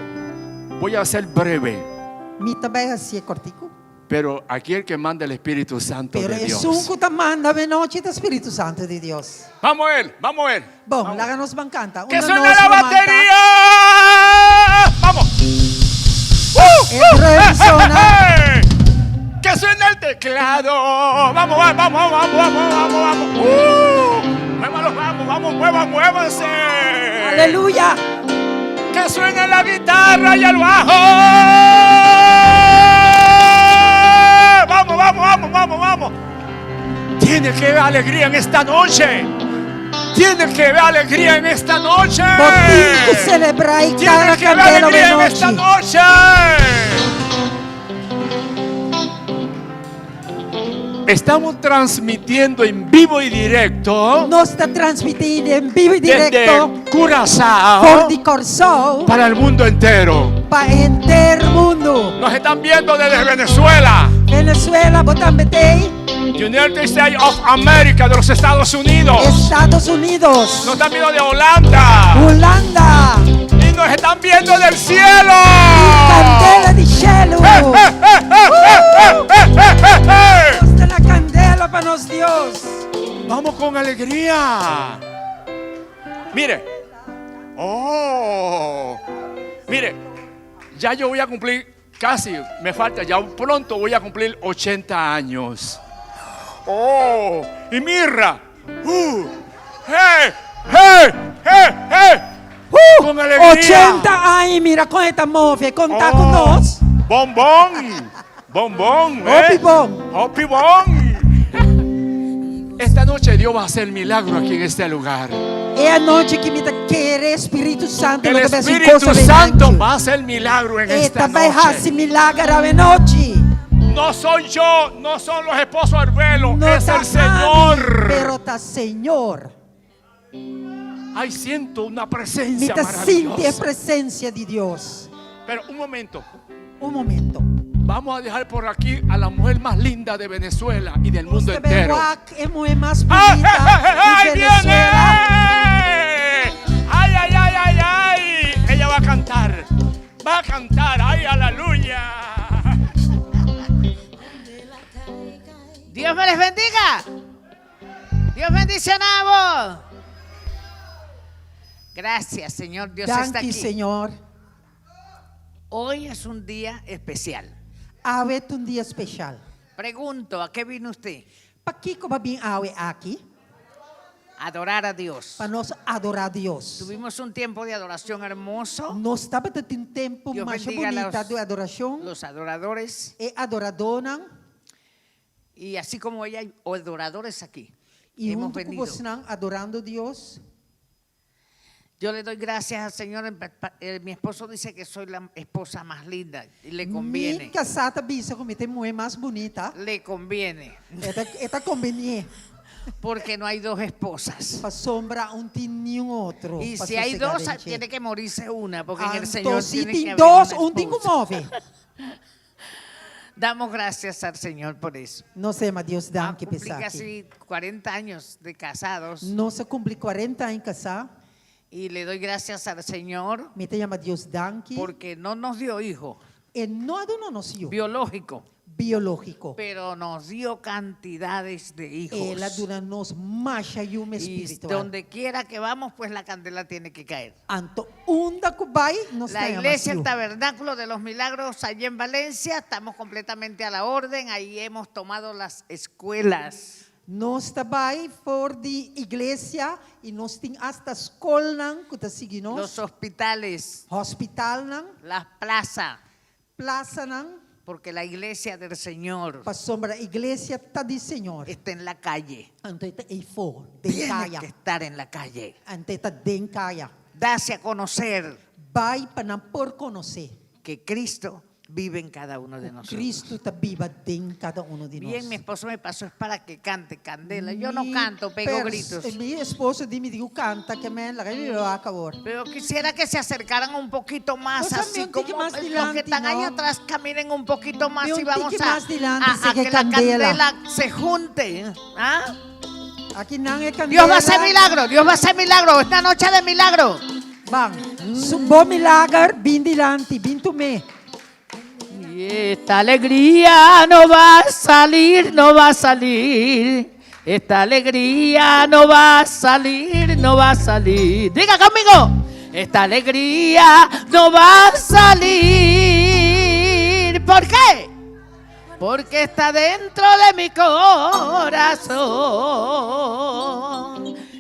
Voy a ser breve. Mi ta bai hasié kòrtiku. Pero aquí el que manda el Espíritu Santo Pero de Dios. esun ku ta manda awe nochi ta Spiritu Santu di Dios. Vamos a ver, vamos a ver. Bon, laga nos ban kanta. ¡Que Unda suene nos la lo manta. batería! ¡Vamos! E drum sona. ¡Eh! ¡Que suene el teclado! ¡Vamos, vamos, vamos, vamos, vamos, vamos, vamos! ¡Muévalos, vamos, vamos, muevan, muévanse! Aleluya! ¡Que suene la guitarra y el bajo! ¡Vamos, vamos, vamos, vamos, vamos! Tiene que haber alegría en esta noche. Tiene que haber alegría en esta noche. Bo tin ku selebrá i Tiene kara que haber kandela alegría en awe esta nochi. noche. Estamos transmitiendo en vivo y directo Nos ta transmití en bibo i desde direkto Curazao for di Kòrsou para el mundo entero. pa henter mundu. Nos están viendo desde Venezuela, Venezuela, bo tambe t'ei. United States of America, de los Estados Unidos. Estados Unidos, Nos están viendo de Holanda. Hulanda, Y nos están viendo del cielo. Kandela di shelu. ¡Eh, eh, eh, eh, eh, eh, eh, eh, eh! Nos ta na kandela pa nos Dios. Vamos con alegría. Mire. Oh. Mire, ya yo voy a cumplir casi, me falta, ya pronto voy a cumplir 80 años. Oh, y Mirra. Hey, hey, hey, hey. Con alegría. 80 aña, mira kon e ta move, konta ku Oh, nos. Bombón. Bombón. ¿eh? Hopi bon. Hopi bon. Esta noche Dios va a hacer milagro aquí en este lugar. E anochi aki mi ta kere Spiritu Santu El lo ta bai hasi Espíritu kos Santo va a hacer milagro en E esta ta bai hasi noche. milager awe nochi. No soy yo, no son los esposos Arbelo, No es ta el Señor. ami, pero ta Señor. Ay, siento una Mi presencia ta sinti e maravillosa. presensia di Dios. Pero un momento, Un momento. vamos a dejar por aquí a la mujer más linda de Venezuela y del mundo Nos ta bai entero. wak e muhé mas ¡Ay, bunita ay, di viene! Venezuela. ¡Ay, ay, ay, ay, ay! Ella va a cantar. Va a cantar. ¡Ay, aleluya! Dios me les bendiga. Dios bendicionamos. Gracias, Señor. Dios está Danki, aquí. Señor. Hoy es un día especial. Awe ta un dia spesial. Pregunto, ¿a qué vino usted? Pakiko bo a bin awe aki? Adorar a Dios. Pa nos adorá Dios. Tuvimos un tiempo de adoración hermoso. Nos tabatin un tempu Dios mas bendiga a bunita los, di adorashon. los adoradores. E adoradónan. Y así como ella, hay adoradores aquí. I Hemos huntu ku venido. bosonan adorando Dios. Yo le doy gracias al Señor. Mi esposo dice que soy la esposa más linda y le Mi conviene. kasá ta bisa ku mi ta e muhé mas bunita. Le conviene. E ta kombiní. Porque no hay dos esposas. Pasobra no tin niun otro. Y pa si hay sosegá dos, den dje. tiene que morirse una, porque en el Anto, Señor si tiene que tin haber dos, una un tin ku esposa. move. Damos gracias al Señor por eso. Nos ta yama Dios Ah, danki cumplí pa esaki. casi 40 años de casados Nos a kumpli 40 aña kasá. y le doy gracias al Señor Mi ta yama Dios danki. porque no nos dio hijo E no a duna nos yu biológico, biológiko. pero nos dio cantidades de hijos. El a duna nos masha yu Y espiritual. donde quiera que vamos, pues la candela tiene que caer. Anto unda ku bai nos La ta yama iglesia, el yu. Tabernáculo de los Milagros, allí en Valencia, estamos completamente a la orden. Ahí hemos tomado las escuelas. Nos ta bai for di iglesia i nos tin asta skolnan ku ta sigui nos. Los hospitales. Hospitalnan. Las plazas. Plazanan. Porque la iglesia del Señor. Pasobra iglesia ta di Señor. Está en la calle. Anto e ta eifó, den Tiene kaya. que estar en la calle. Anto e ta den kaya. Dase a conocer. Bai pa nan por konosé. Que Cristo vive en cada uno de nosotros. Cristo ta biba den kada un di nos. Bien, mi esposo me pasó, es para que cante, candela. Yo no Mi canto, pego pers- gritos. Mi esposo di mi di kanta ke men laga mi akabor. Pero quisiera que se acercaran un poquito más, Nos así también un tique como más los que dilanti, están ahí ¿no? atrás caminen un poquito más Ve un y vamos tique a, mas dilanti, a- a se que que la candela. candela se junte. ¿ah? Akinan e kandela. Dios va a hacer milagro, Dios va a hacer milagro, esta noche de milagro. Ban. Su bo milager bin dilanti, bin tum'é. Y esta alegría no va a salir, no va a salir. Esta alegría no va a salir, no va a salir. Diga conmigo. Esta alegría no va a salir. ¿Por qué? Porque está dentro de mi corazón.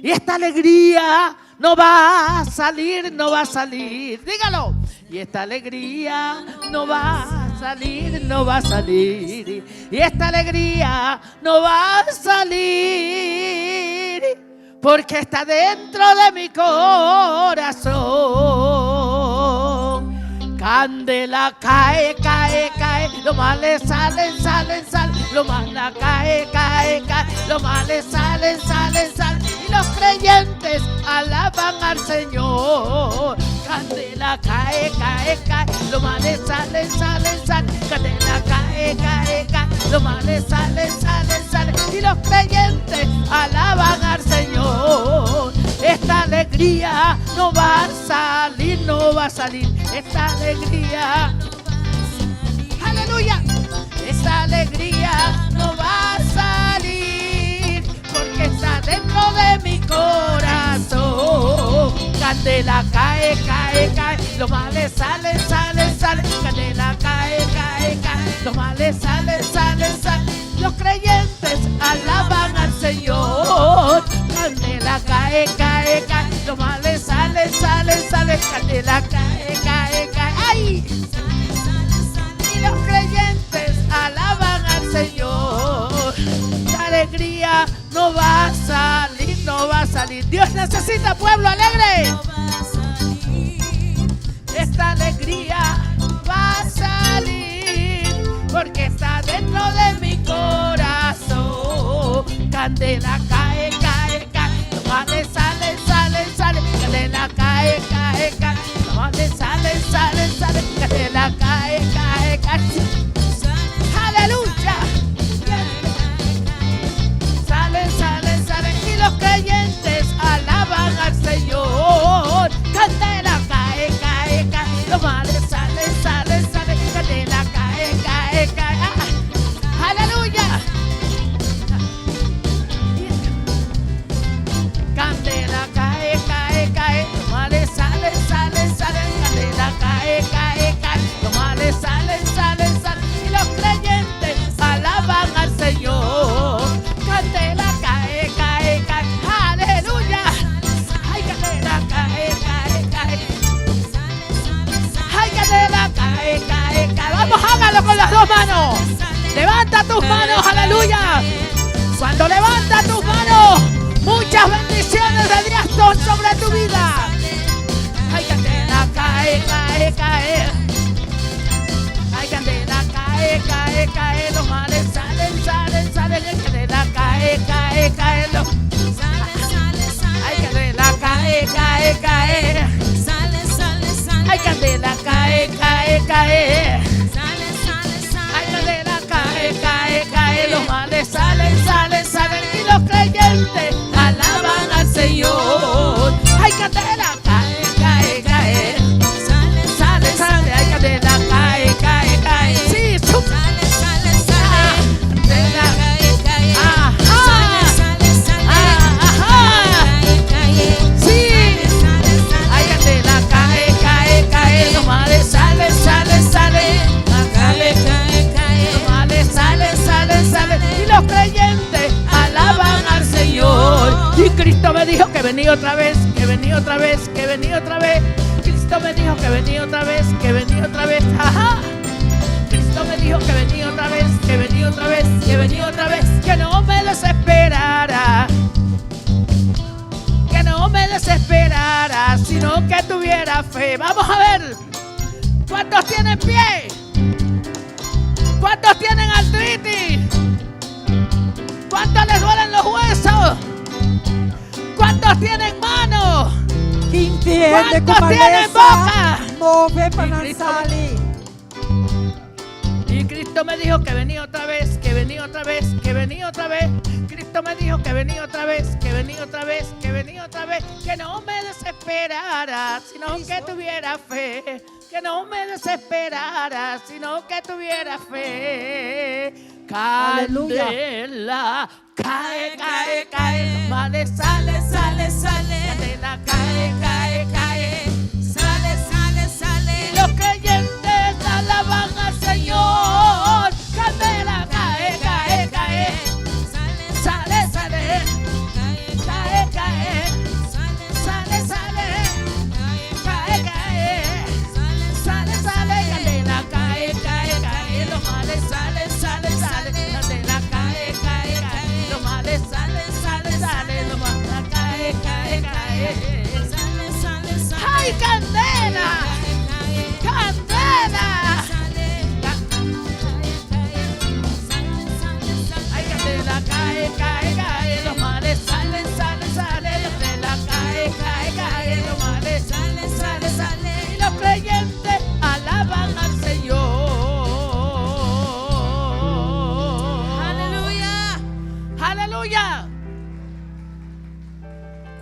Y esta alegría no va a salir, no va a salir. Dígalo. Y esta alegría no va a salir, no va a salir. Y esta alegría no va a salir. Porque está dentro de mi corazón. Candela cae, cae, cae. Los males salen, salen, salen. Los males cae, cae, cae. Los males salen, salen, salen. Y los creyentes alaban al Señor. Candela cae, cae, cae. Los males salen, salen, salen. Candela cae, cae, cae. Los males salen, salen, salen. Y los creyentes alaban al Señor. Esta alegría no va a salir, no va a salir. Esta alegría. Aleluya. Esta alegría no va a salir porque está dentro de mi corazón. Candela cae, cae, cae. Los males salen, salen, salen. Candela cae, cae, cae. Los males salen, salen, salen. Los creyentes alaban al Señor. Candela cae, cae, cae. Los males salen, salen, salen. Candela cae, cae, cae. ¡Ay! Y los creyentes alaban al Señor. La alegría no va a salir, no va a salir. Dios necesita pueblo alegre. Esta alegría va a salir porque está dentro de mi corazón. Candela cae, cae, cae. Los males salen, salen, salen. Candela cae, cae, cae. Los males salen, salen, salen. Candela cae, cae, cae. Aleluya. Salen, salen, salen. Y los creyentes alaban al Señor. Candela cae, cae, cae. Los males salen, salen, salen. Candela cae, cae, cae. Ah, aleluya. Candela cae, cae, cae. Los males salen, salen, salen. Candela cae, cae, cae. Los males salen, salen, salen. Y los creyentes alaban al Señor. Candela cae, cae, cae. Aleluya. Ay, candela cae, cae, cae. Ay, candela cae, cae, cae. Vamos, hágalo con las dos manos. Levanta tus manos, aleluya. Cuando levanta tus manos, muchas bendiciones de Dios son sobre tu vida. Ay, candela cae, cae, cae. Ay, candela cae, cae, cae. Los males salen, salen, salen. Ay, candela cae, cae, cae. Ay, candela cae, cae, cae. Ay, candela cae, cae, cae. Ay, candela cae, cae, cae. Los males salen, salen, salen. Y los creyentes alaban al Señor. Ay, candela cae, cae, cae. Sale, sale, ay, candela cae, cae, cae. Sí, sub. Ah, candela. Ajá. Ajá. Sí. Ay, candela cae, cae, cae. Los males salen, salen, salen. Los males salen, salen, salen. Y los creyentes alaban al Señor. Y Cristo me dijo que venía otra vez, que venía otra vez, que venía otra vez. Cristo me dijo que venía otra vez, que venía otra vez. Ajá. Cristo me dijo que venía otra vez, que venía otra vez, que venía otra vez, que no me desesperara. Que no me desesperara, sino que tuviera fe. Vamos a ver. ¿Cuántos tienen pie? ¿Cuántos tienen artritis? ¿Cuántos les duelen los huesos? ¿Cuántos tienen manos? Ken tin ¿Cuántos tienen boca? Move pa Y nan Cristo- sali. Y Cristo me dijo que venía otra vez, que venía otra vez, que venía otra vez. Cristo me dijo que venía otra vez, que venía otra vez, que venía otra vez. Que no me desesperara, sino que tuviera fe. Que no me desesperara, sino que tuviera fe. Aleluya. Candela, cae, cae, cae. Males sale, sale, sale. Candela, cae, cae, cae. Sale, sale, sale. Y los creyentes alaban al Señor. Candela, cae, cae, cae. Sale, Sale, sale. cae, Cae, cae. sale, Sale, sale. cae, Cae, cae. sale, Sale, sale, candela, cae, cae, cae, los males sale, sale, sale, candela, cae, cae, cae, los males sale, sale, sale, los males cae, cae, cae. sale, sale, sale. ¡Ay, candela! Cae, ¡Candela! sale, cae, cae, sale, sale, sale. ¡Ay, candela, cae, cae, cae, los males salen, salen, sale, candela, cae, cae, cae, los males salen, sale, sale, y los creyentes alaban al Señor. Aleluya. Aleluya.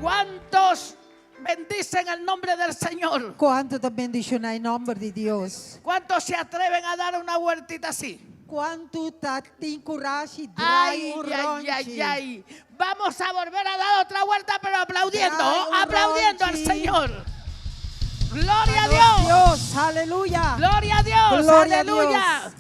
¿Cuántos bendicen el nombre del Señor? Kuantu ta bendishoná e nòmber di Dios? ¿Cuántos se atreven a dar una vueltita así? Kuantu ta tin kurashi drai Ay, un ay, rònchi? ay, ay. Vamos a volver a dar otra vuelta, pero aplaudiendo, Drai un aplaudiendo al rònchi. Señor. Gloria a Nos Dios. Dios, aleluya. Gloria a Dios. Gloria a Aleluya. Dios.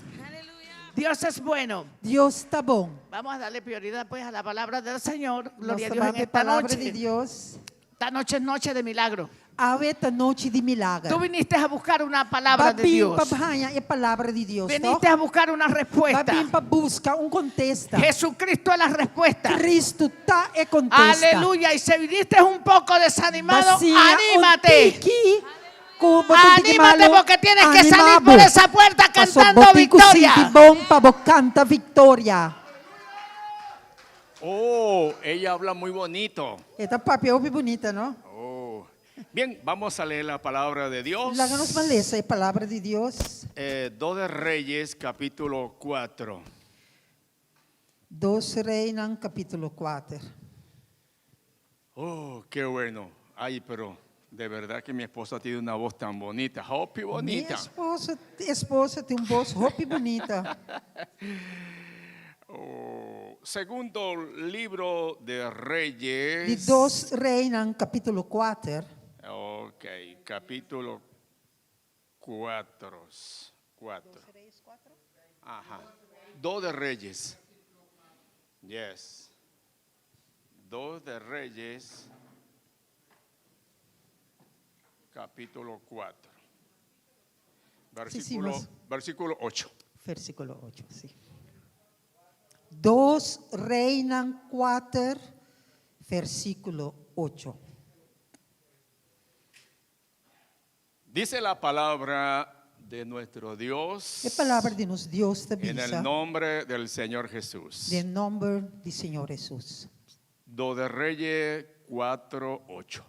Dios es bueno. Dios ta bon. Vamos a darle prioridad pues a la palabra del Señor. Gloria a Nos Dios en ta bai esta palabra noche. di Dios. Esta noche es noche de milagro. Awe ta nochi di milager. Tú viniste a buscar una palabra de Ba bin Dios. pa haña e palabra di Dios. Viniste a buscar una respuesta. Ba bin pa buska un kontesta. Jesucristo es la respuesta. Kristu ta e kontesta. Aleluya. Y si viniste un poco desanimado, Ba siña un anímate. tiki ku bo ta un tiki Anímate malu, porque tienes que salir anima bo. por esa puerta Paso cantando bo tin ku victoria. sinti bon pa bo kanta viktoria. Oh, ella habla muy bonito. E ta papia hopi bunita, no? Oh. Bien, vamos a leer la palabra de Dios. Laga nos ban lesa e palabra di Dios. 2 de Reyes, capítulo 4. 2 Reinan, kapítulo 4. Oh, qué bueno. Ay, pero de verdad que mi esposa tiene una voz tan bonita. Hopi Mi bonita. esposa, esposa tin un bos hopi bunita. Oh, segundo libro de Reyes. Di 2 Reinan, kapítulo 4. Ok, capítulo 4. 4. Ajá. 2 de Reyes. Yes. 2 de Reyes, capítulo 4. Versículo, Sí, sí, versículo 8. Versíkulo 8, sí. 2 Reinan 4, versíkulo 8. Dice la palabra de nuestro Dios E palabra di nos Dios ta en el bisa nombre del Señor Jesús. den nòmber di Señor Hesus. 2 de Reyes 4, 8.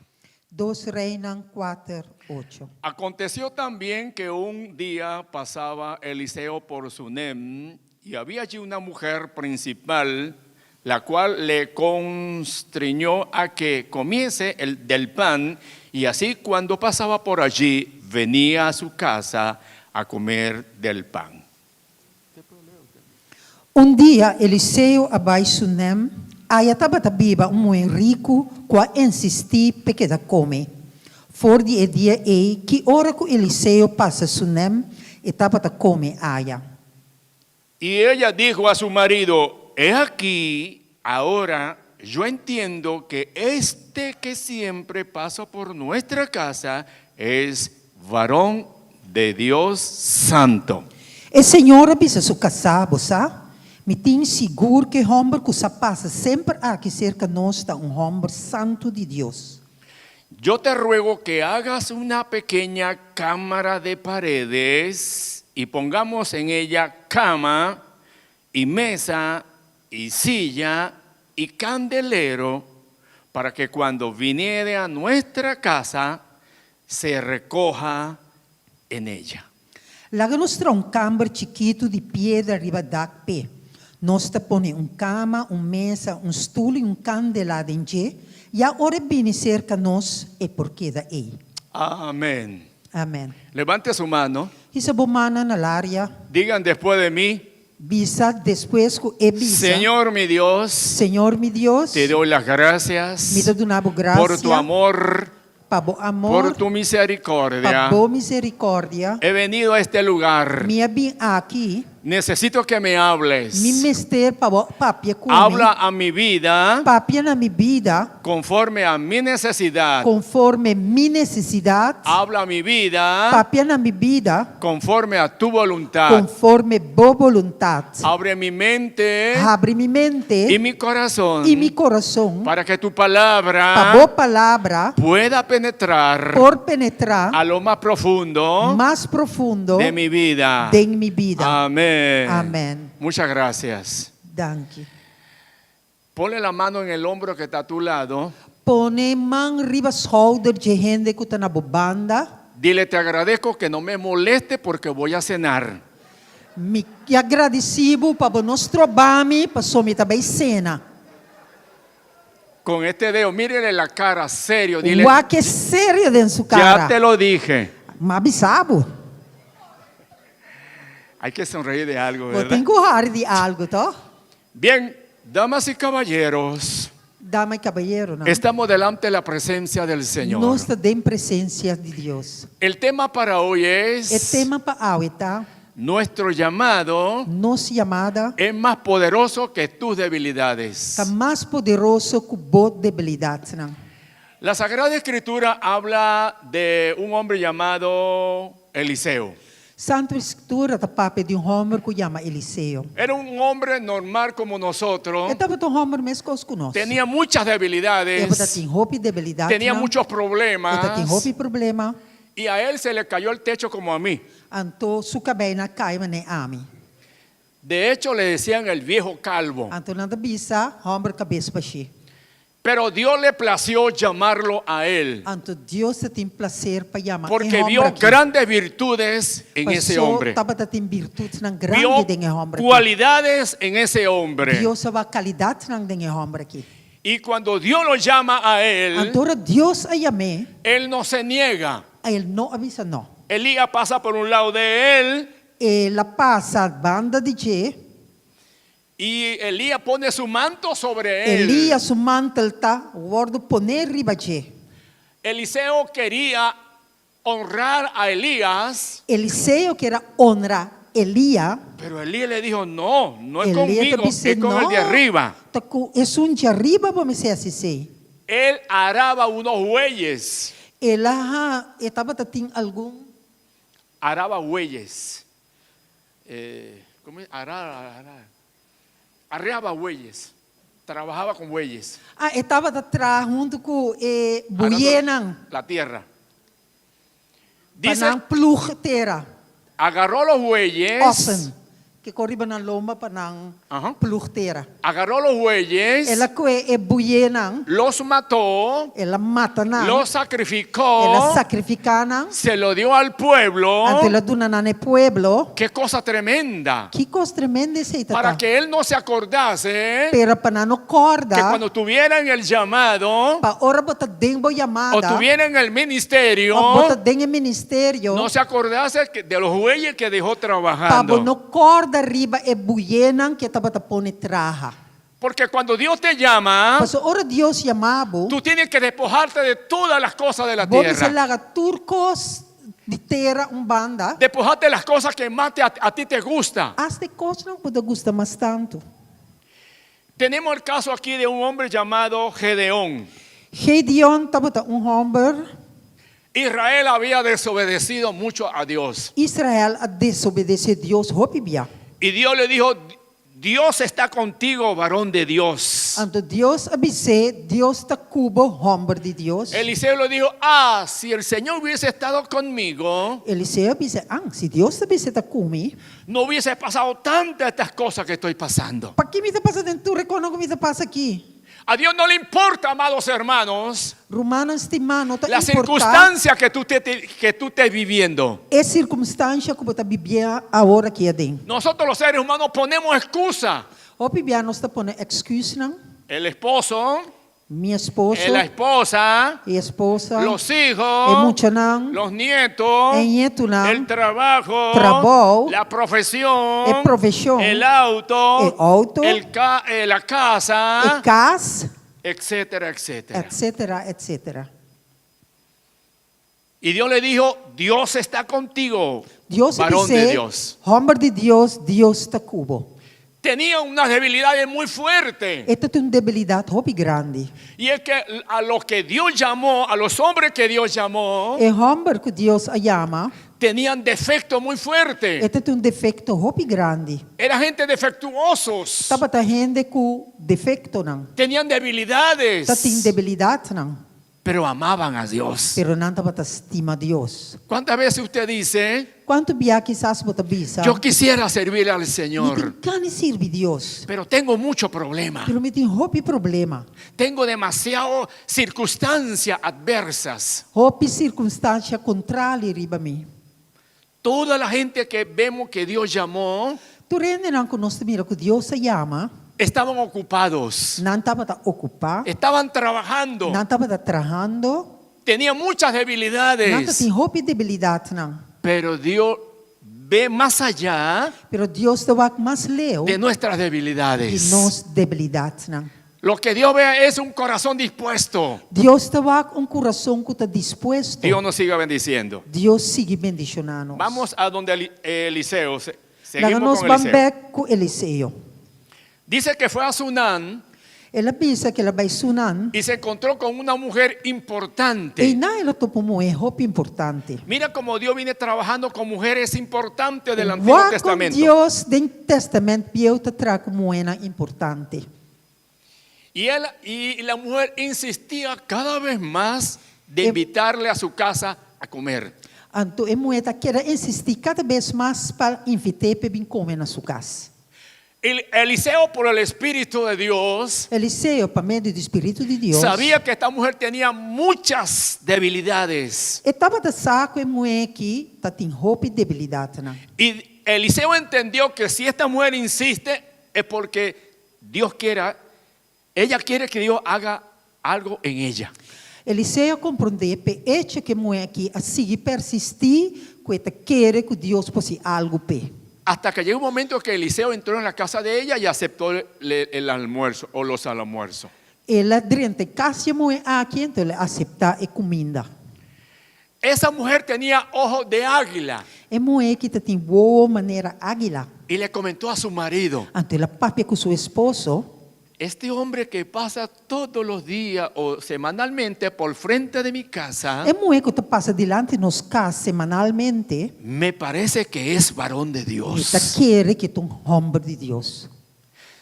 2 Reinan 4, 8. Aconteció también que un día pasaba Eliseo por Sunem y había allí una mujer principal, la cual le constriñó a que comiese el, del pan y así cuando pasaba por allí venía a su casa a comer del pan. Un dia Eliseo a bai Sunem, aya tabata biba un muhé riku ku a insistí p'e keda kome. For di e dia ei, ki ora ku Eliseo pasa Sunem, e tabata kome aya. Y ella dijo a su marido, he aquí, ahora yo entiendo que este que siempre pasa por nuestra casa es varón de Dios santo. E señora a bisa su kasá, Bo sa, mi tin sigur ku e hòmber ku sa pasa semper aki serka nos ta un hòmber santu di Dios. Yo te ruego que hagas una pequeña cámara de paredes y pongamos en ella cama y mesa y silla y candelero para que cuando viniere a nuestra casa se recoja en ella. Laga nos traha un kamber chikitu di piedra riba dak p'e. Nos ta pone un kama, un mesa, un stul i un kandela den dje, ya ora e bini serka nos e por keda ei. Amén. Amen. Levante su mano. Hisa bo mannan na laria. Digan después de mí. Bisa despues ku e bisa. Señor mi Dios. Señor mi Dios. Te doy las gracias. Mi ta duna bo gracia. Por tu amor. Pa bo amor. Por tu misericordia. Pa bo misericordia. He venido a este lugar. Mi a bin aki. Necesito que me hables. Mi mester pa bo papia ku mi. Habla a mi vida. Papia na mi bida. Conforme a mi necesidad. Conforme mi necesidad. Habla a mi vida. Papia na mi bida. Conforme a tu voluntad. Conforme bo voluntad. Abre mi mente. Habri mi mente. Y mi corazón. Y mi corazón. Para que tu palabra. Pa bo palabra. Pueda penetrar. Por penetra. A lo más profundo. Mas profundo. De mi vida. Den mi bida. Amén. Amén. Muchas gracias. Danki. Ponle la mano en el hombro que está a tu lado. Pone man riba schouder dje hende ku ta na bo banda. Dile, te agradezco que no me moleste porque voy a cenar. Mi ke gradisí bo pa bo no stroba mi paso mi ta bai sena. Con este dedo, mírele la cara serio, dile. Wak e serio den su kara. Ya te lo dije. M'a bisa bo. Hay que sonreír de algo, Bo ¿verdad? tin ku hari di algu, to? Bien, damas y caballeros. Dama i kabayeronan. Estamos delante de la presencia del Señor. Nos ta den presensia di Dios. El tema para hoy es. E tema pa awe ta. Nuestro llamado. Nos yamada. Es más poderoso que tus debilidades. Ta mas poderoso ku bo debilidatnan. La Sagrada Escritura habla de un hombre llamado Eliseo. Santu Skritura ta papia di un hòmber ku yama Eliseo. Era un hombre normal como nosotros. E tabata un hòmber meskos ku nos. Tenía muchas debilidades. E tabatin hopi debilidatnan. Tenía muchos problemas. E tabatin hopi problema. Y a él se le cayó el techo como a mí. Anto su kabei a kai manera ami. De hecho le decían el viejo calvo. Anto nan ta bisa hòmber kabes bashí. Pero Dios le plació llamarlo a él. Anto Dios ta tin plaser pa yama e Porque hòmber vio aki. grandes virtudes en ese Pasó hombre. tabata tin virtutnan grandi Vio den e hòmber aki. cualidades en ese hombre. Dios a wak kalidatnan den e hòmber aki. Y cuando Dios lo llama a él, Anto ora Dios a yam'é, él no se niega. el no a bisa no. Elías pasa por un lado de él. El a pasa banda di dje. Y Elías pone su manto sobre él. Elías su mantel ta wòrdu poné riba dje. Eliseo quería honrar a Elías. Eliseo kier a honra Elías. Pero Elías le dijo, no, no es Elías ta conmigo, bis'é, es con el de No, arriba. ta ku esun djariba bo mester hasi esei. Él araba unos bueyes. El a, e tabata tin algun. Araba bueyes. Eh, ¿cómo es? Araba, araba. Arreaba bueyes. Trabajaba con bueyes. Ah, e tabata traha huntu ku e buyenan. La tierra. Pa Dice, nan ploeg tera. Agarró los bueyes. Ossen. Ke kore riba nan lomba pa nan ploeg tera. Agarró los bueyes. El a kue e buyenan. Los mató. El a mata nan. Los sacrificó. El a sacrificá nan. Se lo dio al pueblo. Anto el a duna nan e pueblo. Qué cosa tremenda. Ki kos tremendo esei ta Para ta. que él no se acordase. Pero pa nan no kòrda. Que cuando tuviera en el llamado. Pa ora bo ta den bo yamada. O tuviera en el ministerio. Òf bo ta den e ministerio. No se acordase de los bueyes que dejó Pa trabajando. bo no kòrda riba e buyenan ku e tabata pone traha. Porque cuando Dios te llama, Pasobra ora Dios yama bo, tú tienes que despojarte de todas las cosas de la bo mester tierra. laga tur kos di tera un banda. Despojarte de las cosas que más te, a, a ti te gusta. Asta e kosnan ku bo ta gusta mas tantu. Tenemos el caso aquí de un hombre llamado Gedeón. Gedeon tabata un hòmber. Israel había desobedecido mucho a Dios. Israel a desobedesé Dios hopi bia. Y Dios le dijo, Dios está contigo, varón de Dios. Anto Dios a bis'é, Dios ta ku bo, hòmber di Dios. Eliseo le dijo, ah, si el Señor hubiese estado conmigo, Eliseo a bisa, Ah, si Dios ta bisa ta ku mi, no hubiese pasado tantas estas cosas que estoy pasando. Pakiko mi ta pasa den tur e kosnan ku mi ta pasa aki? A Dios no le importa, amados hermanos, Rumannan stimá, no ta la importá circunstancia que tú te, que tú estés viviendo. e sirkunstansia ku bo ta bibiendo awor aki aden. Nosotros los seres humanos ponemos excusa. Hopi bia nos ta pone èksküsnan. El esposo. Mi esposo, eh, la esposa, e esposa, los hijos, e muchanan, los nietos, e ñetunan, el trabajo, trabou, la profesión, e profeshon, el auto, e outo, el ca- eh, la casa, e kas, etcétera, etcétera. etcétera, etcétera. Y Dios le dijo, Dios está contigo, Dios varón de dice, Dios. Hòmber di Dios, Dios ta ku bo. Tenía unas debilidades muy fuertes. E tabatin un debilidat hopi grandi. Y es que a los que Dios llamó, a los hombres que Dios llamó, E hòmber ku Dios a yama, tenían defectos muy fuertes. e tabatin un defekto hopi grandi. Era gente defectuosos. Tabata hende ku defektonan. Tenían debilidades. Tabatin debilidatnan. Pero amaban a Dios. Pero nan tabata stima Dios. ¿Cuántas veces usted dice, Kuantu bia kisas bo ta bisa? yo quisiera servir al Mi Señor, tin gana di sirbi Dios. pero tengo mucho problema. Pero mi tin hopi problema. Tengo demasiado circunstancias adversas. Hopi sirkunstansia kontrali riba mi. Toda la gente que vemos que Dios llamó, Tur hendenan ku nos ta mira ku Dios a yama, estaban ocupados, nan tabata okupá, estaban trabajando, nan tabata trahando, tenían muchas nan debilidades, tabatin hopi debilidatnan. pero Dios ve más allá Pero Dios ta wak mas leu de nuestras di debilidades. nos debilidatnan. Lo que Dios ve es un corazón dispuesto. Dios ta wak un kurason ku ta dispuesto. Dios nos siga bendiciendo. Dios sigui bendishoná nos. Vamos a donde Eliseo. Laga Seguimos nos con ban Eliseo. bèk ku Eliseo. Dice que fue a Sunán El a bisa ku el a bai Sunan. y se encontró con una mujer importante. Einan el a topa un muhé hopi importante. Mira cómo Dios viene trabajando con mujeres importantes del Antiguo Wak kon Testamento. Dios den Tèstamènt Bieu ta traha ku muhénan importante. Y, él, y la mujer insistía cada vez más de Eh, invitarle a su casa a comer. Anto e muhé ta keda insistí kada bes mas pa invit'é pa bin kome na su kas. El, Eliseo, por el Espíritu de Dios, Eliseo, pa medio di Spiritu di Dios, sabía que esta mujer tenía muchas debilidades. e tabata sa ku e muhé akí tatin hopi debilidatnan. Y Eliseo entendió que si esta mujer insiste es porque Dios quiera, ella quiere que Dios haga algo en ella. Eliseo a komprondé p'e echo ku e muhé akí a sigui persistí ku e ta kere ku Dios por hasi algu p'e. Hasta que llegó un momento que Eliseo entró en la casa de ella y aceptó el, el almuerzo o los almuerzos. El a drenta kas di e muhé akí, anto el a aseptá e kuminda. Esa mujer tenía ojos de águila E muhé akí tatin wowo manera águila. y le comentó a su marido, Anto el a papia ku su esposo. este hombre que pasa todos los días o semanalmente por frente de mi casa, E muhé ku ta pasa dilanti nos kas semanalmente, me parece que es varón de mi ta Dios. kere ku e ta un hòmber di Dios.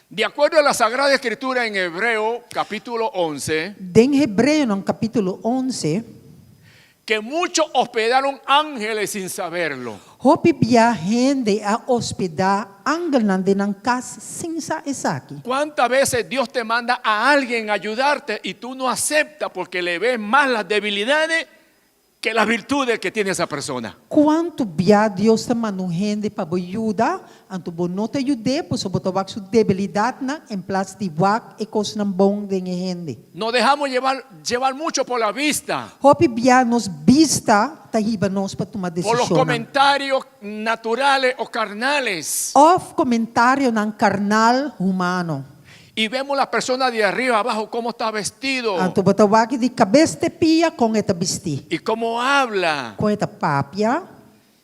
De acuerdo a la Sagrada Escritura en Hebreo capítulo 11, Den Hebreonan kapítulo 11, que muchos hospedaron ángeles sin saberlo. Hopi bia hende a hospedá angelnan den nan kas sin sa esaki. ¿Cuántas veces Dios te manda a alguien a ayudarte y tú no aceptas porque le ves más las debilidades que las virtudes que tiene esa persona? Kuantu bia Dios ta manda un hende pa bo yuda, anto bo no ta yud'é pasobra bo ta wak su debilidatnan en plas di wak e kosnan bon den e hende. Nos dejamos llevar, llevar mucho por la vista, Hopi bia nos bista ta hiba nos pa tuma por los desishonnan. comentarios naturales o carnales. Òf komentarionan karnal humano. Y vemos la persona de arriba abajo cómo está vestido Anto bo ta wak di kabes te pia kon e ta bistí, y cómo habla. kon e ta papia.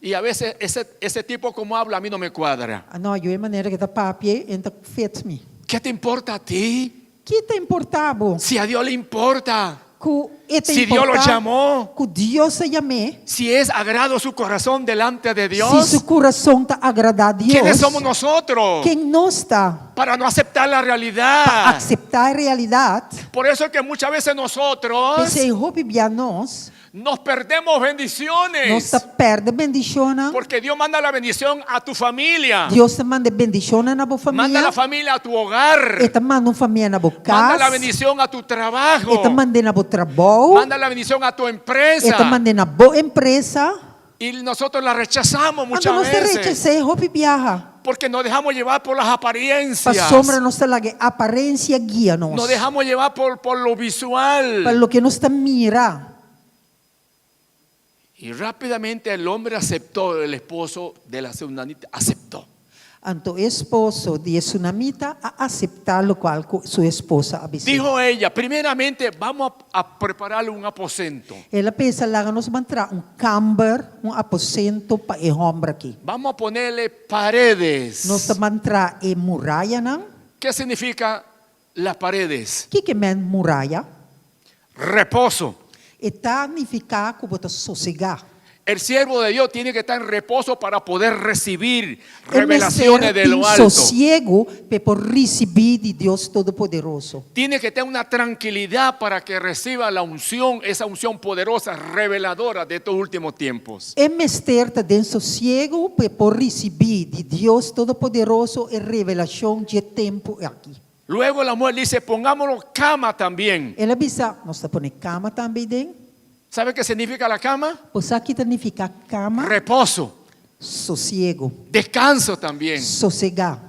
Y a veces ese, ese tipo como habla a mí no me cuadra. Ah, no, yu e manera ku e ta papia e no ta fit mi. ¿Qué te importa a ti? Ki ta importá bo? Si a Dios le importa. Ku e ta Si Dios lo importá llamó. ku Dios a yam'é. Si es agrado su corazón delante de Si Dios. su kurason ta agradá Dios. ¿Quiénes somos nosotros Ken nos ta para no aceptar la pa realidad? akseptá e realidat? Por eso es que muchas veces nosotros P'esei hopi bia nos, nos perdemos nos bendiciones. ta pèrdè bendishonnan. Porque Dios manda la bendición a tu familia. Dios ta manda e bendishonnan na bo Manda famia. la familia a tu hogar. E ta manda un famia na bo Manda la kas. bendición a tu trabajo. E ta mand'é na bo trabou. Manda la bendición a tu E empresa. ta mand'é na bo empresa. Y nosotros la rechazamos Anto muchas nos ta veces. rechas'é hopi biaha. Porque nos dejamos llevar por las apariencias. Pasobra nos ta laga e aparensia guia nos. Nos dejamos llevar por, por lo visual. Pa loke nos ta mira. Y rápidamente el hombre aceptó, el esposo de la sunamita aceptó. Anto e esposo di e sunamita a aseptá lokual ku su esposa a bis'é. Dijo ella, primeramente vamos a, a prepararle un aposento. El a pensa, Laga nos ban traha un kamber, un aposento pa e hòmber akí. Vamos a ponerle paredes. Nos ta ban traha e murayanan. ¿Qué significa las paredes? Kiko men muraya? Reposo. E ta nifiká ku bo ta sosegá. El siervo de Dios tiene que estar en reposo para poder recibir E mester revelaciones de tin lo alto. sosiegu pa e por risibí di Dios Todopoderoso. Tiene que tener una tranquilidad para que reciba la unción, esa unción poderosa, reveladora de estos últimos tiempos. E mester ta den sosiegu pa e por risibí di Dios Todopoderoso e revelashon dje tempu aki. Luego la mujer dice, pongámoslo cama también. El a bisa, Nos ta pone kama tambe den. ¿Sabe qué significa la cama? Bo sa ki ta nifiká kama? Reposo, Sosiegu. descanso también. Sosegá.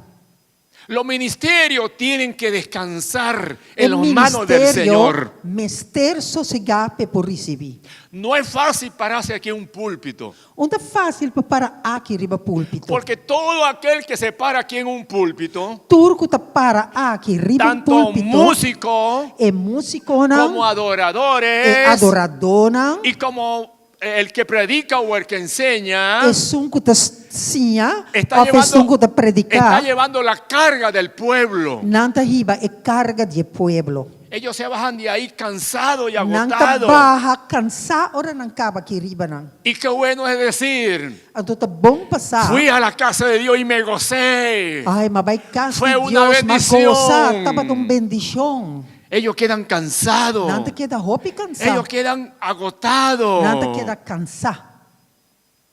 Los ministerios tienen que descansar E en las manos del ministerio Señor. mester sosegá p'e por risibí. No es fácil pararse aquí en un púlpito. Un ta fásil pa para aki riba púlpito. Porque todo aquel que se para aquí en un púlpito, Tur ku ta para aki riba un tanto púlpito, músico e músikonan, como e adoradores adoradónan, y como el que predica o el que enseña, esun ku ta siña está òf esun llevando, ku ta está prediká, llevando la carga del pueblo. nan ta hiba e karga di e pueblo. Ellos se bajan de ahí cansados y Nan ta agotados. baha kansá ora nan kaba aki riba nan. Y qué bueno es decir, Anto ta bon pa sa. fui a la casa de Dios y me gocé. Ai, m'a bai kas Fue di una Dios, m'a gosa, bendición. tabata un bendishon. Ellos quedan cansados. Nan ta keda hopi kansá. Ellos quedan agotados. Nan ta keda kansá.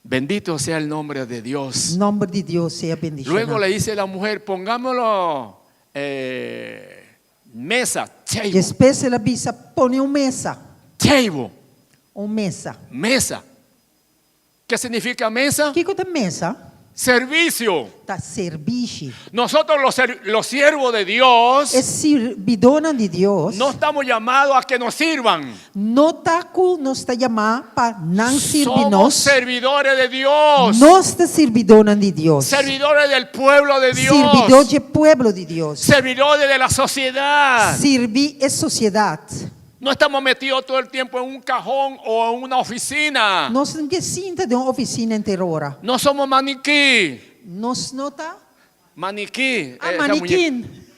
Bendito sea el nombre de Dios. Nòmber di Dios sea bendishoná. Luego le dice la mujer, pongámoslo eh, mesa, table, Despues el a bisa, Pone un mesa. table, Un mesa. mesa. ¿Qué significa mesa? Kiko ta mesa? Servicio. Ta serbishi. Nosotros los, ser- los siervos de Dios E sirbidónan di Dios no estamos llamados a que nos sirvan. no ta ku nos ta yamá pa nan sirbi Somos nos. servidores de Dios. Nos ta sirbidónan di Dios. Servidores del pueblo de Dios. Sirbidó dje pueblo di Dios. Servidores de la sociedad. Sirbi e sosiedat. No estamos metidos todo el tiempo en un cajón o en una oficina. Nos no ke sinta den un ofisina henter ora. No somos maniquí. Nos no ta Maniquí. Ah, eh, ese maniquín. muñeco.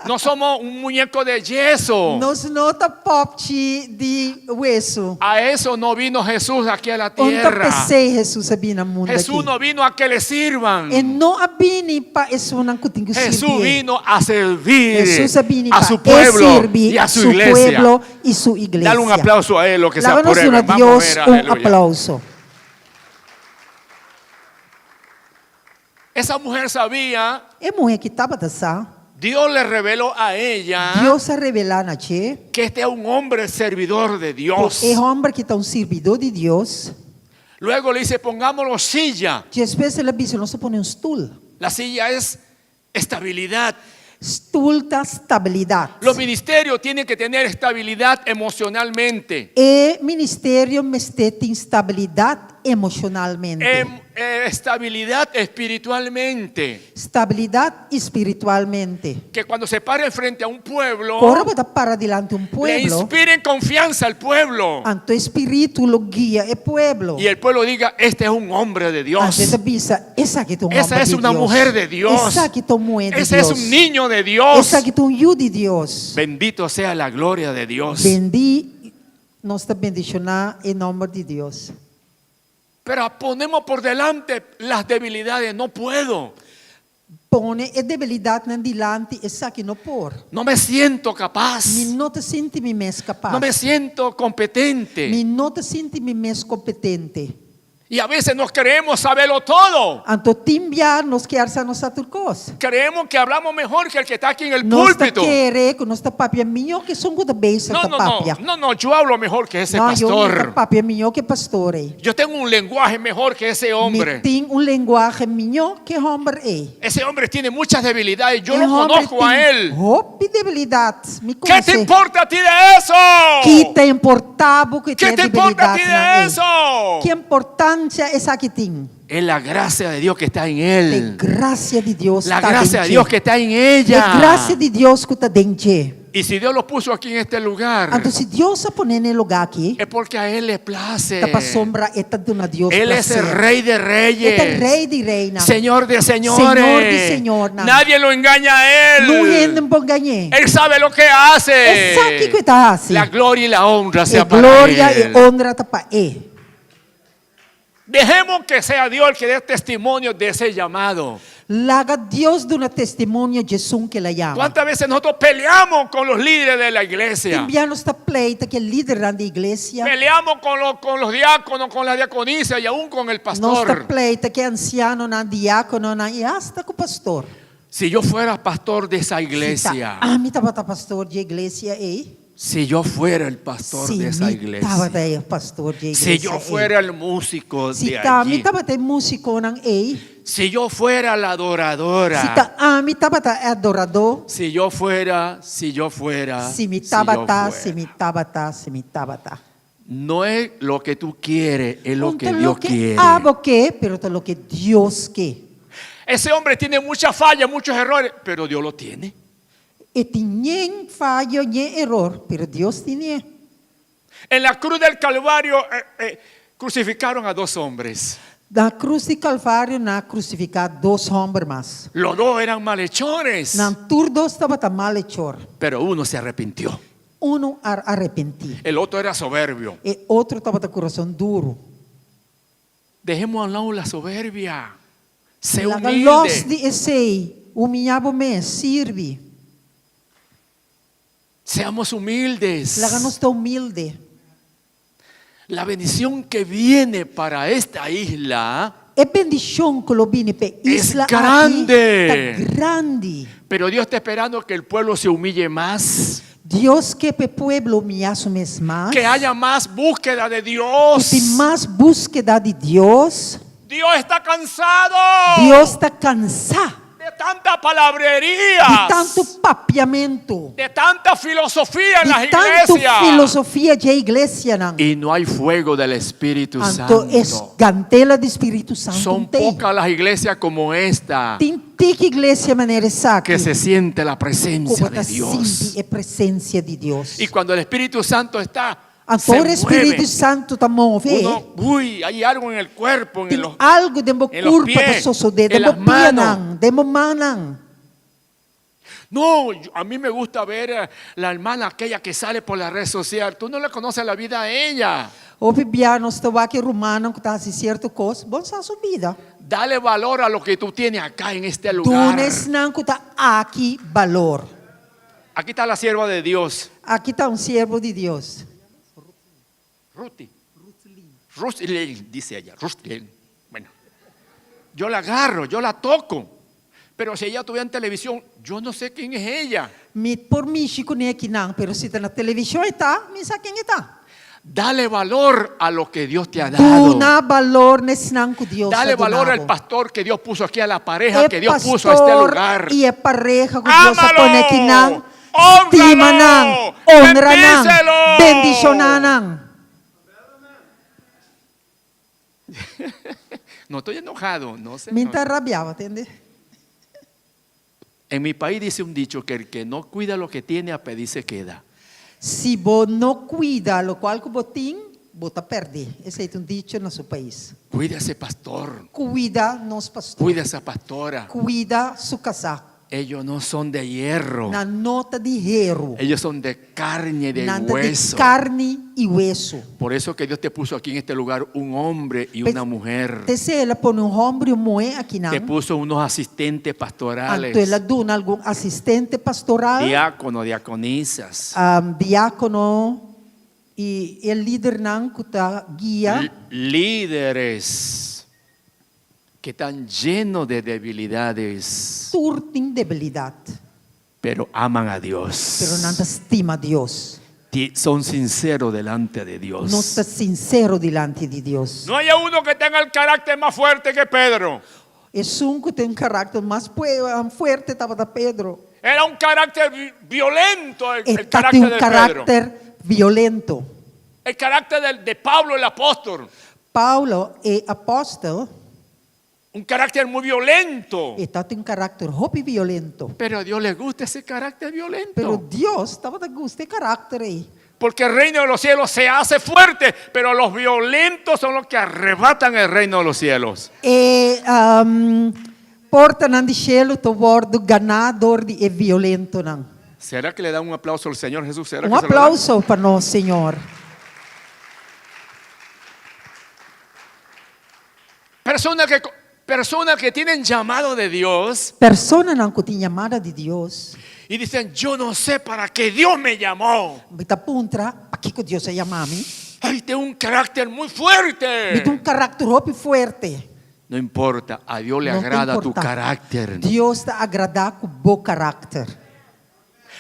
No somos un muñeco de yeso. Nos no ta popchi di wesu. A eso no vino Jesús aquí a la Un ta tierra. p'esei Hesus a bini na mundu Jesús aki. no vino a que le sirvan. E no a bini pa esunnan ku tin ku Jesús sirbié. vino a servir Hesus a bini a pa su e pueblo sirbi y a su su iglesia. pueblo i su iglesia. Dale un aplauso a él, lo que se Laga nos aprueben. duna Vamos a Dios ver, un aleluya. aplauso. Esa mujer sabía, E muhé aki tabata sa. Dios le reveló a ella Dios a revelá na dje. que este es un hombre servidor de Dios. E hòmber aki ta un sirbidó di Dios. Luego le dice, pongámoslo silla. Despues el a bisa, nos ta pone un stul. La silla es estabilidad. Stul ta stabilidat. Los ministerios tienen que tener estabilidad emocionalmente, E ministerio mester tin stabilidat emoshonalmente. em- eh, estabilidad espiritualmente. Stabilidat espiritualmente. Que cuando se paren frente a un pueblo, Ora bo ta para dilanti un le pueblo, inspiren confianza al pueblo. anto e spiritu lo guia e pueblo. Y el pueblo diga, este es un hombre de Dios. Anto e ta bisa, esaki ta un Esa hòmber es di una Dios. mujer de Dios. Esaki ta un muhé di Ese es Dios. un niño de Dios. Esaki ta un yu di Dios. Bendito sea la gloria de Dios. Bendi, nos ta bendishoná e nòmber di Dios. Pero ponemos por delante las debilidades. No puedo. Pone e debilidatnan dilanti, esaki no por. No me siento capaz. Mi no ta sinti mi mes kapas. No me siento competente. Mi no ta sinti mi mes kompetente. Y a veces nos creemos saberlo todo. Anto tin bia nos kier sa nos sa tur kos. Creemos que hablamos mejor que el que está aquí en el Nos ta púlpito. kere ku nos ta papia mihó ku esun ku ta bezig No, ta no, no, papia. no, no, yo hablo mejor que ese No, yo mi ta pastor. papia mihó ku e pastor ei. Yo tengo un lenguaje mejor que ese Mi hombre. tin un lenguahe mihó ku e hòmber ei. Ese hombre tiene muchas debilidades, yo E lo hòmber conozco a tin él. Hopi debilidat. Mi ¿Qué te konosé. importa a ti de eso? Ki ta importá bo ku ¿Qué tin te importa a ti debilidatnan de ei? eso? Ki importansia esaki tin? Es la gracia de Dios que está en E él. grasia di Dios La ta gracia den de Dios dje. que está en E ella. grasia di Dios ku ta den dje. Y si Dios lo puso aquí en este lugar, Anto si Dios a pon'é na e lugá aki, es porque a Él le place. ta pasobra e ta duna Dios Él es el plaser. Rey de Reyes. E ta Rei di Reinan. Señor de señores. Señor di señornan. Nadie lo engaña a Él. Niun hende no por gañ'é. Él sabe lo que hace. E sa kiko e ta hasi. La gloria y la honra sea E para gloria Él. i honra ta pa E. Dejemos que sea Dios el que dé testimonio de ese llamado. Laga Dios duna testimonio dj'esun ku el a yama. ¿Cuántas veces nosotros peleamos con los líderes de la iglesia? Tin bia nos ta pleita ku e lidernan di iglesia. Peleamos con los, con los diáconos, con la diaconisa y aún con el Nos ta pastor. pleita ku e ansianonan, diákononan i asta ku pastor. Si yo fuera pastor de esa Si ta iglesia, ami tabata pastor di e iglesia ei. si yo fuera el pastor Si de esa mi iglesia, tabata e pastor di e iglesia si yo ei. fuera el músico Si de ta ami allí, tabata e músikonan ei. si yo fuera la adoradora, Si ta ami tabata e adoradó. si yo fuera, si yo fuera, Si mi si yo tabata, fuera. si mi tabata, si mi tabata. No es lo que tú quieres, es lo No que ta Dios loke quiere. abo ke, pero ta loke Dios ke. Ese hombre tiene muchas fallas, muchos errores, pero Dios lo tiene. E tin yen fayo, yen eror, pero Dios tin'é. En la cruz del Calvario eh, eh, crucificaron a dos hombres. Na krus di Kalvario nan a krusifiká dos hòmber mas. Los dos eran malhechores, Nan tur dos tabata malechor. pero uno se arrepintió. Unu a arepentí. El otro era soberbio. E otro tabata kurason duru. Dejemos a un lado la soberbia. Sé Laga los humilde. di esei, humiliá bo mes, sirbi. Seamos humildes. Laga nos ta humilde. La bendición que viene para esta isla, E bendishon ku lo bini p'e Es isla aki grande. ta grandi. pero Dios está esperando que el pueblo se humille más, Dios ke p'e pueblo humiliá su mes mas. que haya más búsqueda de Ku Dios. tin mas búskeda di Dios. Dios está cansado Dios ta kansá de tanta palabrería, di tantu papiamentu, de tanta filosofía en las di tantu iglesias. filosofia dje iglesianan. Y no hay fuego del Espíritu Anto e Santo. kandela di Spiritu Santu Son t'ei. pocas las iglesias como esta Tin tiki iglesia manera esaki que se siente la ku presencia bo ta de Dios. sinti e presensia di Dios. Y cuando el Espíritu Santo está, Anto se ora Spiritu mueve. Santu ta move, Uno, uy, hay algo en el cuerpo, en tin los, algu den bo en los kurpa ta pies, sosodé, en den bo las manos. pianan, den bo mannan. No, a mí me gusta ver eh, la hermana aquella que sale por la red social. Tú no le conoces la vida a ella. Hopi bia nos ta wak e rumannan ku ta hasi sierto kos, bo no sa su bida. Dale valor a lo que tú tienes acá en este lugar. Duna esnan ku ta aki balor. Aquí está la sierva de Dios, Aki ta un siervo di Dios. Ruti. Ruslin, dice ella, Ruslin. Bueno, yo la agarro, yo la toco. Pero si ella estuviera en televisión, yo no sé quién es ella. Mi por mishi kuné akinan, pero si ta na televishon e ta, mi sa ken e ta. Dale valor a lo que Dios te ha dado. Duna balor na esnan ku Dios Dale a valor al duna bo. pastor que Dios puso aquí, a la pareja E que Dios puso a este pastor lugar. i e pareha ku Dios a Ámalo, pone akinan, hónralo, stima nan, honra nan, bendícelo. bendishoná nan. No estoy enojado, no sé. Mi ta rabiá, tende? En mi país dice un dicho que el que no cuida lo que tiene, a pedir se queda. Si bo no kuida lokual ku bo tin, bo ta pèrdè. Esei ta un dicho na su pais. Cuida ese pastor, Kuida nos pastor. cuida esa pastora. Kuida su kasá. Ellos no son de hierro, Nan no ta di heru. ellos son de carne y de Nan ta di hueso. karni i wesu. Por eso que Dios te puso aquí en este lugar un hombre y Pe- una mujer. T'esei el a pone un hòmber i un muhé Te akinan. puso unos asistentes pastorales, Anto el a duna algun asistente pastoral, diáconos, diaconisas. um, diákono. I e lidernan ku ta guia. Líderes que están llenos de debilidades. Tur tin debilidat. Pero aman a Dios. Pero nan ta stima Dios. Son sinceros delante de Dios. Nos ta sinsero dilanti di Dios. No haya uno que tenga el carácter más fuerte que Pedro. Esun ku tin un karakter mas fuerte tabata Pedro. Era un carácter violento el E ta tin carácter un de Pedro. karakter violento. El carácter de, de Pablo el apóstol. Paulo e apòstel. Un carácter muy violento. E tabatin un karakter hopi violento. Pero a Dios le gusta ese carácter violento. Pero Dios tabata gusta e karakter ei. Porque el reino de los cielos se hace fuerte, pero los violentos son los que arrebatan el reino de los cielos. E portanan di shelu ta wòrdu ganá dor di e violentonan. ¿Será que le dan un aplauso al Señor Jesús? ¿Será Un que se lo dan? aplauso pa nos Señor. Persona que, persona que tienen llamado de Dios Personanan ku tin yamada di Dios. y dicen, yo no sé para qué Dios me llamó. Mi ta puntra, Pakiko Dios a yama mi? Ay, tengo un carácter muy fuerte. Mi tin un karakter hopi fuerte. No importa, a Dios le No ta agrada tu importa. carácter. Dios ta agradá ku bo karakter.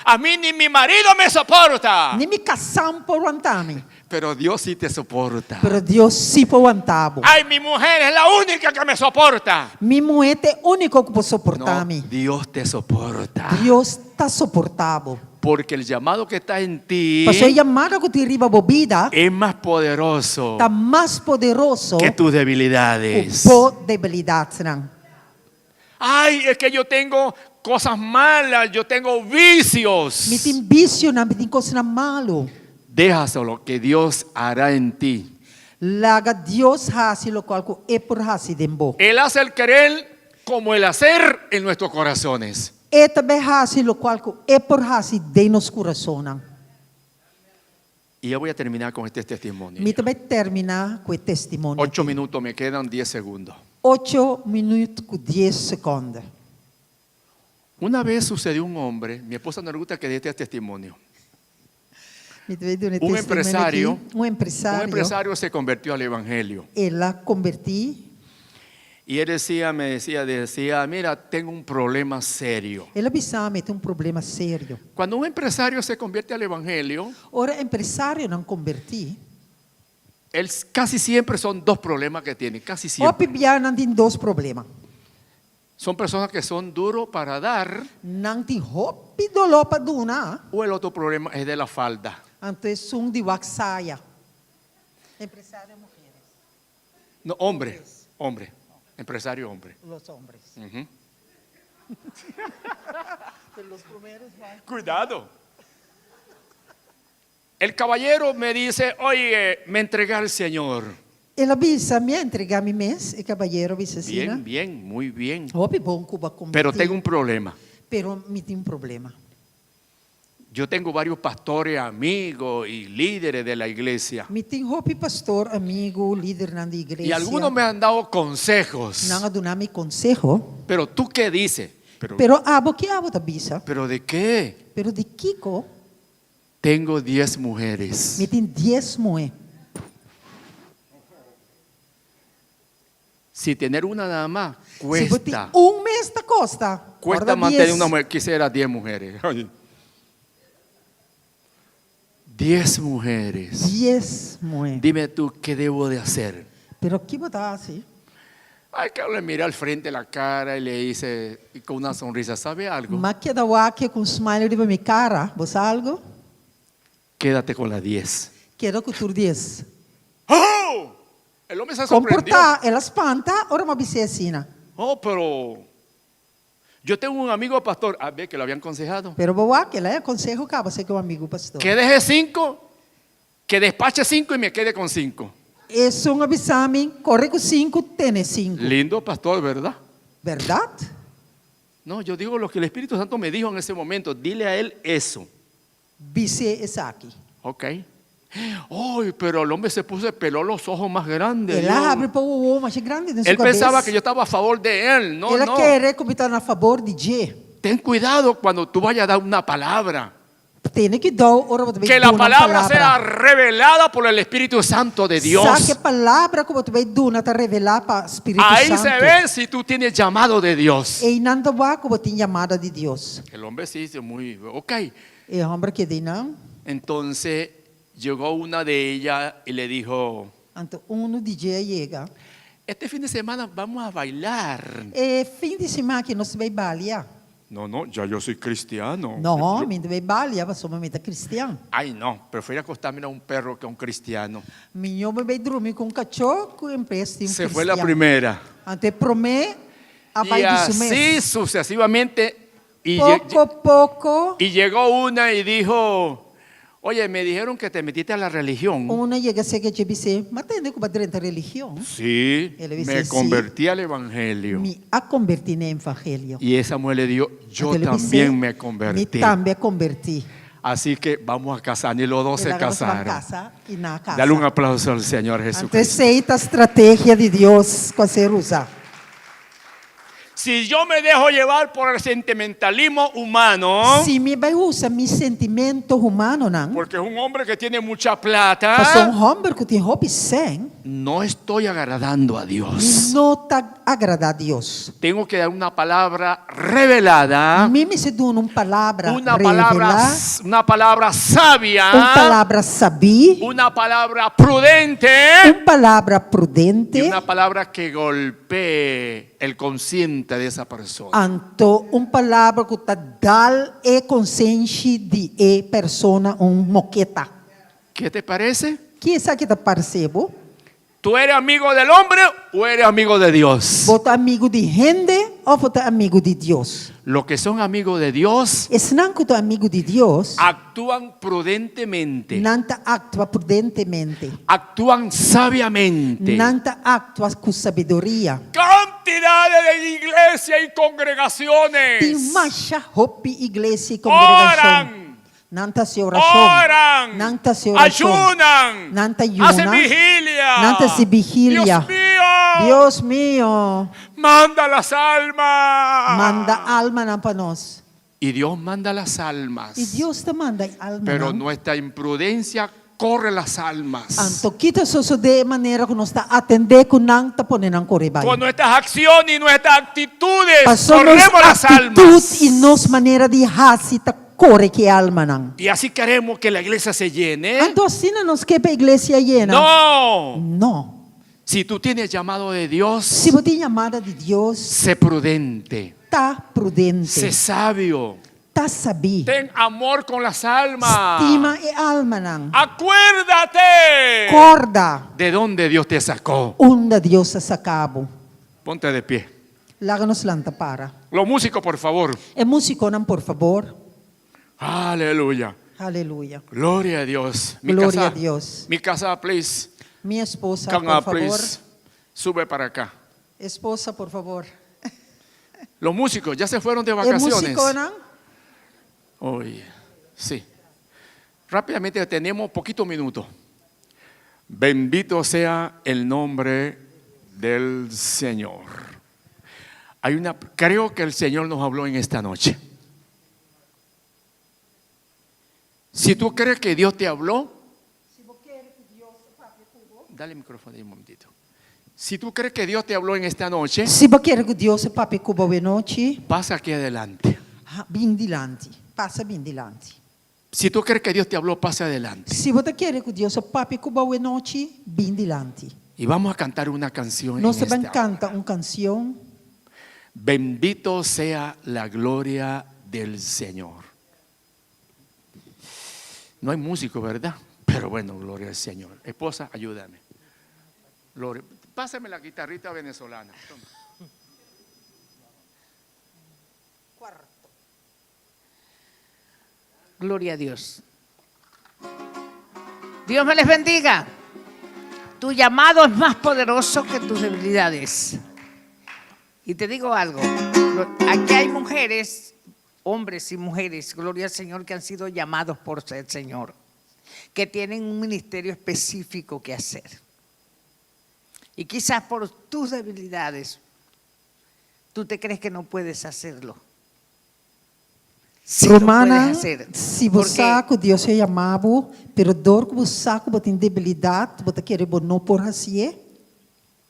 A mí ni mi marido me soporta. Ni mi kasá no por wanta mi. Pero Dios sí te soporta. Pero Dios sí por wanta bo. Ay, mi mujer es la única que me soporta. Mi muhé ta e úniko ku por soportá No, mi. Dios te soporta. Dios ta soportá bo. Porque el llamado que está en ti Pasobra e yamada ku tin riba bo bida es más poderoso ta mas poderoso que tus ku debilidades. bo debilidatnan. Ay, es que yo tengo cosas malas, yo tengo vicios. Mi tin bisionan, mi tin kosnan malu. Déjaselo que Dios hará en ti. Laga Dios hasi lokual ku E por hasi den bo. Él hace el querer como el hacer en nuestros corazones. E ta bai hasi lokual ku E por hasi den nos kurasonnan. Y ya voy a terminar con este testimonio. Mi ta bai terminá ku e testimonio Ocho aki. minutos me quedan, diez segundos. Ocho minüt ku dies sekònde. Una vez sucedió un hombre, mi esposa no le gusta que dé este testimonio. Mi ta bai duna e Un testimonio empresario, aki. Un empresario. Un empresario se convirtió al evangelio. El a kombertí. Y él decía, me decía, decía, mira, tengo un problema serio. El a bisa mi tin un problema serio. Cuando un empresario se convierte al evangelio, Ora empresarionan kombertí. Él casi siempre son dos problemas que tiene, casi siempre. Hopi bia nan tin dos problema. Son personas que son duros para dar. Nan tin hopi doló pa duna. O el otro problema es de la falda. Anto esun di wak saya. Empresario mujeres. No, hombre, hombre, empresario hombre. Los hombres. Ujú. Cuidado. El caballero me dice, oye, me entregué al Señor. El a bisa, mi a entregá mi mes, e kabayero a bisa asina. Bien, bien, muy bien. Hopi bon ku bo a kombertí. Pero tengo un problema. Pero mi tin un problema. Yo tengo varios pastores, amigos y líderes de la iglesia. Mi tin hopi pastor, amigo, lidernan di iglesia. Y algunos me han dado consejos. Nan a duna mi konseho. Pero tú qué dices? Pero, Pero abo ki abo ta bisa? ¿Pero de qué? Pero di kiko? Tengo dies mujeres. Mi tin dies muhé. Si tener una nada más Si bo tin cuesta. un mes ta kosta. Cuesta Ora mantener dies. una mujer. Quisiera dies mujeres. Dies mujeres. Dies muhé. Dime tú, ¿qué debo de hacer? Pero ki bo ta hasi? Ay, que le mira al frente la cara y le dice y con una sonrisa, ¿sabe algo? M'a keda wak e ku un smile riba mi kara, bo sa algo? Quédate con las dies. Keda ku tur dies. ¡Oh! El hombre se sorprendió. Komportá, el a spanta ora m'a bis'é asina. Oh, pero yo tengo un amigo pastor, a ver, que lo habían aconsejado. Pero bo wak, el a haña konseho kaba serka un amigu pastor. Que deje cinco, que despache cinco y me quede con cinco. Esun a bisa mi, Kore ku sinku, tene sinku. Lindo pastor, ¿verdad? Bèrdat? No, yo digo lo que el Espíritu Santo me dijo en ese momento. Dile a él eso. Bis'é esaki. Ok. Ay, pero el hombre se puso, peló los ojos más grandes. El a habri pa wowo masha grandi den su Él kabes. pensaba que yo estaba a favor de él. No, El a no. kere ku mi ta na fabor di dje. Ten cuidado cuando tú vayas a dar una palabra. Tene kuidou ora bo ta bai Que la duna un palabra sea palabra. revelada por el Espíritu Santo de Sa Dios. ku e palabra ku bo ta bai duna ta revelá pa Spiritu Ahí se Santu. ve si tú tienes llamado de Dios. Einan ta wak ku bo tin yamada di Dios. El hombre se dice muy, ok. E hòmber keda einan. Entonces llegó una de ellas y le dijo, Anto unu di dje a yega. Este fin de semana vamos a bailar. E fin di siman aki nos ta bai balia. No, no, ya yo soy cristiano. No, mi no ta bai balia pasobra mi ta kristian. Ay, no, prefiero acostarme a un perro que a un cristiano. Mihó mi bai drumi ku un kachó ku en bes di un Se fue la kristian. primera. Anto e promé a Y bai di su mes. así sucesivamente. Y, Poko poko. y llegó una y dijo, oye, me dijeron que te metiste a la religión. Un a yega serka dje bis'é, M'a tende ku b'a drenta religion. Sí, El a bis'é, me Sí. convertí al evangelio. Mi a konvertí na evangelio. Y esa mujer le dijo, yo Anto el a bis'é, también me Mi convertí. tambe a konvertí. Así que vamos a casarnos. Y los dos se El a laga nos ban casaron. kasa i nan a kasa. Dale un aplauso al Señor Anto Jesucristo. esei ta strategia di Dios ku a ser usá. Si yo me dejo llevar por el sentimentalismo humano, Si mi bai usa mi sentimento humanonan, porque es un hombre que tiene mucha plata, pasobra un hòmber ku tin hopi sèn, no estoy agradando a mi Dios. no ta agradá Dios. Tengo que dar una palabra revelada, Mi mester duna un palabra una palabra, revelá, una palabra sabia, un palabra sabí, una palabra prudente un palabra y prudente, una palabra que golpee el consciente de esa persona. anto un palabra ku ta dal e konsenshi di e persona un moketa. ¿Qué te parece? Ki esaki ta parse bo? ¿Tú eres amigo del hombre o eres amigo de Dios? Bo ta amigu di hende òf bo ta amigu di Dios? Los que son amigos de Dios Esnan ku ta amigu di Dios, actúan prudentemente, nan ta aktua prudentemente. actúan sabiamente. Nan ta aktua ku sabiduria. Cantidades de iglesia y congregaciones. Tin masha hopi iglesia i kongregashon. Oran. Nan ta hasi orashon. Oran. Nan ta hasi orashon. Ayunan. Nan ta yuna. Hacen vigilia. Nan ta hasi vigilia. Dios mío. Dios mío. Manda las almas. Manda almanan pa nos. Y Dios manda las almas. I Dios ta manda e almanan. Pero nuestra imprudencia corre las almas. Anto ki ta sosodé e manera ku nos ta atendé ku nan ta pone nan kore bai. Con nuestras acciones y nuestras actitudes Pasobra nos corremos las aktitut almas. i nos manera di hasi ta kore ku e almanan. Y así queremos que la iglesia se llene. Anto asina nos ke pa e iglesia yena? No. No. Si tú tienes llamado de Dios, Si bo tin yamada di Dios, sé prudente, ta prudente, sé sabio, ta sabí, ten amor con las almas. Stima e almanan. Acuérdate Kòrda de dónde Dios te sacó. unda Dios a saka bo. Ponte de pie. Laga nos lanta para. Los músicos, por favor. E músikonan, por fabor. Aleluya. Aleluya. Gloria a Dios. Mi Gloria casa, a Dios. Mi casa, please. Mi esposa, Come por up, favor. please. Sube para acá. Esposa, por favor. Los músicos ya se fueron de E vacaciones. músikonan? Oye, sí. Rápidamente tenemos poquito minuto. Bendito sea el nombre del Señor. Hay una, creo que el Señor nos habló en esta noche. Si tú crees que Dios te habló, dale el micrófono ahí un momentito. Si tú crees que Dios te habló en esta noche, Si bo kere ku Dios a papia ku bo awe nochi, pasa aquí adelante. bin dilanti. Pasa bin dilanti. Si tú crees que Dios te habló, pasa adelante. Si bo ta kere ku Dios a papia ku bo awe nochi, bin dilanti. Y vamos a cantar una canción. Nos en ta ban esta kanta hora. un kansion. Bendito sea la gloria del Señor. No hay músico, ¿verdad? Pero bueno, gloria al Señor. Esposa, ayúdame. Gloria. Pásame la guitarrita venezolana. Toma. Gloria a Dios. Dios me les bendiga. Tu llamado es más poderoso que tus debilidades. Y te digo algo, aquí hay mujeres, hombres y mujeres, gloria al Señor, que han sido llamados por el Señor, que tienen un ministerio específico que hacer. Y quizás por tus debilidades, tú te crees que no puedes hacerlo. Sí lo puedes Rumannan, hacer. si bo Porque sa ku Dios a yama bo, pero dor ku bo sa ku bo tin debilidat, bo ta kere bo no por hasié.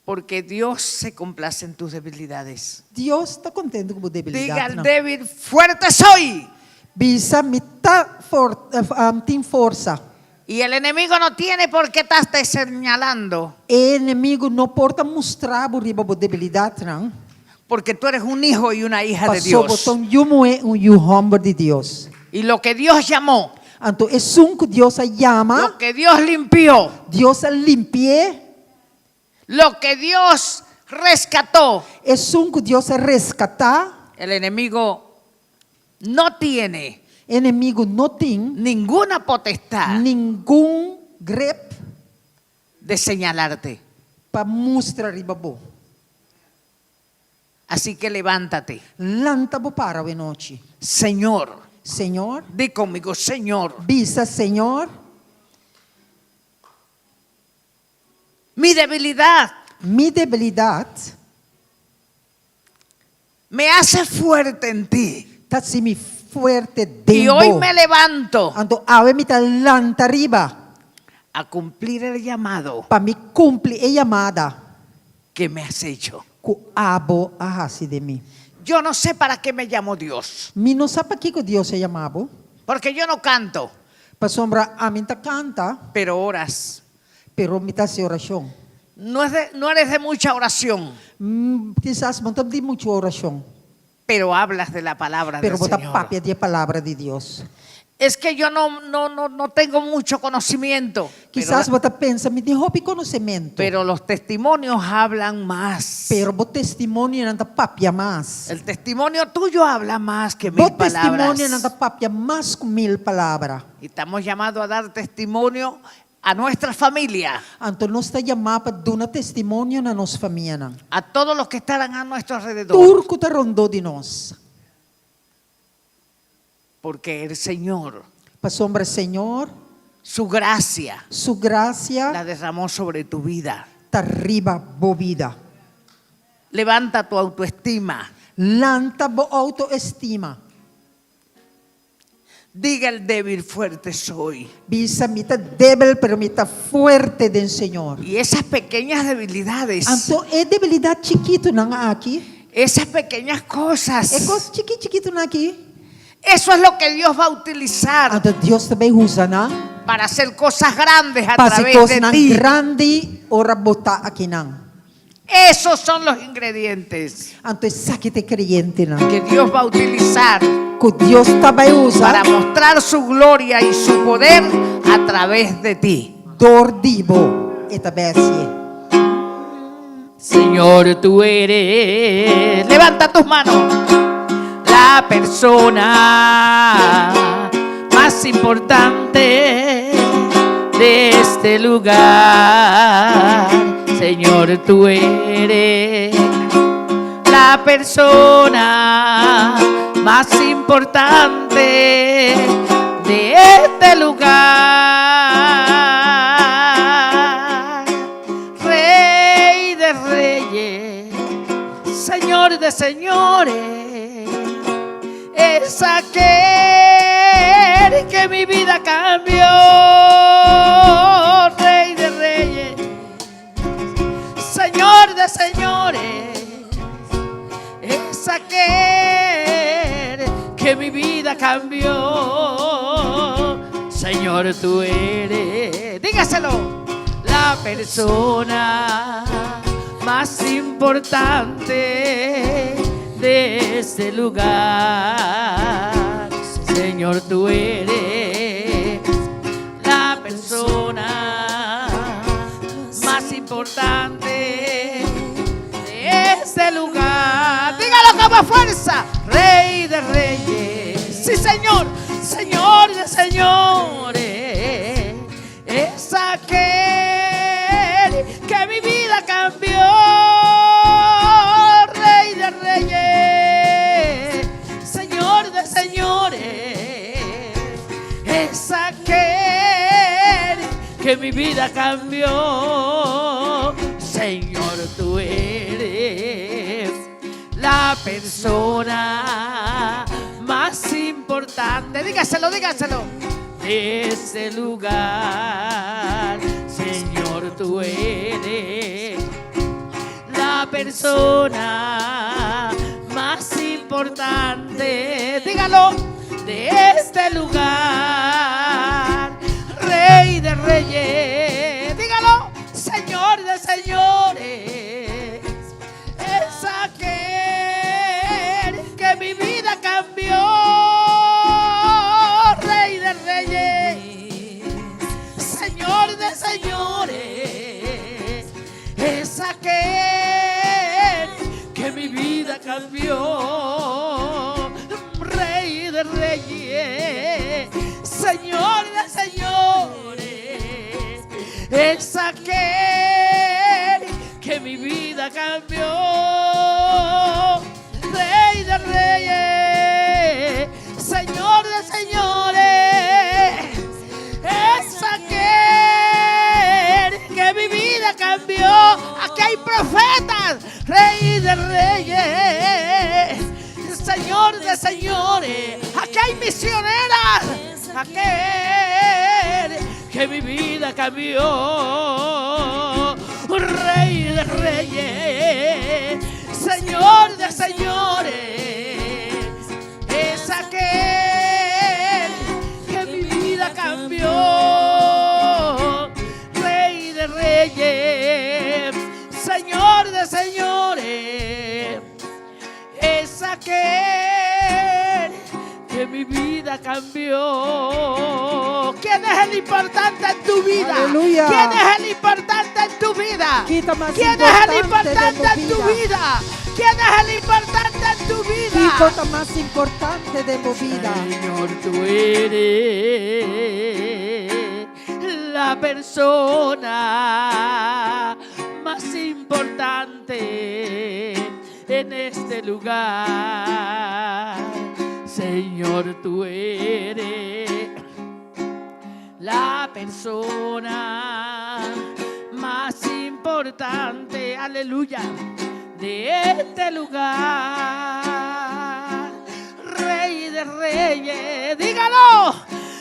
Porque Dios se complace en tus debilidades. Dios ta kontentu ku bo Diga al debilidatnan. débil, fuerte soy. Bisa, Mi ta for, tin forsa. Y el enemigo no tiene por qué estarte señalando. E enemigu no por ta mustra bo riba bo debilidatnan. Porque tú eres un hijo y una hija de Paso bo Dios. ta un yu muhé, un yu hòmber di Dios. Y lo que Dios llamó. Anto esun ku Dios a yama. Lo que Dios limpió. Dios a limpi'é. Lo que Dios rescató. Esun ku Dios a reskatá. El enemigo no tiene. Enemigu no tin. Ninguna potestad. Ningun grep. De señalarte. Pa mustra riba bo. Así que levántate. Lanta bo para awe nochi. Señor. Señor. Di conmigo, Señor. Bisa, Señor. Mi debilidad. Mi debilidad. Me hace fuerte en ti. Ta hasi mi fuerte den Y hoy bo. me levanto. Anto awe mi ta lanta riba. A cumplir el llamado. Pa mi cumpli e yamada. Que me has hecho. Cu abo a haci den mi. Yo no sé para qué me llamó Dios. Mi no sa pakico Dios a yama bo. Porque yo no canto. Pasobra ami n'ta canta. Pero oras. Pero mi ta haci oracion. No es de, no eres de mucha oración. Kisas bo no ta di mucho oracion. Pero hablas de la palabra Pero del bo ta Señor. papia di e palabra di Dios. Es que yo no, no, no, no tengo mucho conocimiento. Pero Kisas bo ta pensa, mi tin hopi konosementu. Pero los testimonios hablan más. Pero bo testimonionan ta papia mas. El testimonio tuyo habla más que mil Bo palabras. testimonionan ta papia mas ku mil palabra. Y estamos llamados a dar testimonio a nuestra familia. Anto nos ta yamá pa duna testimonio na nos famianan. A todos los que estarán a nuestro alrededor. Tur ku ta rondó di nos. Porque el Señor. Pasobra Señor. Su gracia. Su gracia. La derramó sobre tu vida. Ta riba bo bida. Levanta tu autoestima. Lanta bo autoestima. Diga el débil fuerte soy. Bisa mi ta débil pero mi ta fuerte den Señor. Y esas pequeñas debilidades. Anto e debilidad chikitonan aki. Esas pequeñas cosas. E kos chiki chikitonan aki. Eso es lo que Dios va a utilizar. Anto Dios ta bay usa nan. Para hacer cosas grandes a Pa hasi través de kosnan ti. grandi ora bo ta akinan. Esos son los ingredientes. Anto esaki ta e creyente-nan. Que Dios va a utilizar. Ku Dios ta bai usa. Para mostrar su gloria y su poder a través de ti. Dor di bo e ta bai hacié. Señor, tú eres. Levanta tus manos. La persona más importante de este lugar. Señor, tú eres la persona más importante de este lugar. Rey de reyes, Señor de señores, es aquel que mi vida cambió. Rey de reyes, Señor de señores, es aquel que mi vida cambió. Señor, tú eres, dígaselo, la persona más importante de este lugar. Señor, tú eres la persona más importante de este lugar. Dígalo con más fuerza, Rey de Reyes. Sí, Señor, Señor de señores, es aquel que mi vida cambió. Rey de Reyes, Señor de señores, es aquel que mi vida cambió. Señor, tú eres la persona más. más importante. Dígaselo, dígaselo. De este lugar, Señor, tú eres la persona más importante. Dígalo, de este lugar, Rey de Reyes. Dígalo, Señor de Señores. Es aquel que mi vida cambió, Rey de Reyes, Señor de Señores. Es aquel que mi vida cambió, Rey de Reyes, Señor de Señores. Es aquel que mi vida cambió, Rey de Reyes, Señor de Señores. Es aquel que mi vida cambió. Aquí hay profetas, Rey de Reyes, Señor de Señores. Aquí hay misioneras. Aquel que mi vida cambió, Rey de Reyes, Señor de Señores. Es aquel que mi vida cambió, Rey de Reyes, Señor de Señores. Es aquel que mi vida cambió. ¿Quién es el importante en tu vida? Aleluya. ¿Quién es el importante en tu vida? Ken ta mas ¿Quién es el importante importante den en tu bo bida? vida? ¿Quién es el importante en tu vida? Kiko ta mas importante den bo bida? Señor, tú eres la persona más importante en este lugar. Señor, tú eres la persona más importante, aleluya, de este lugar. Rey de reyes, dígalo,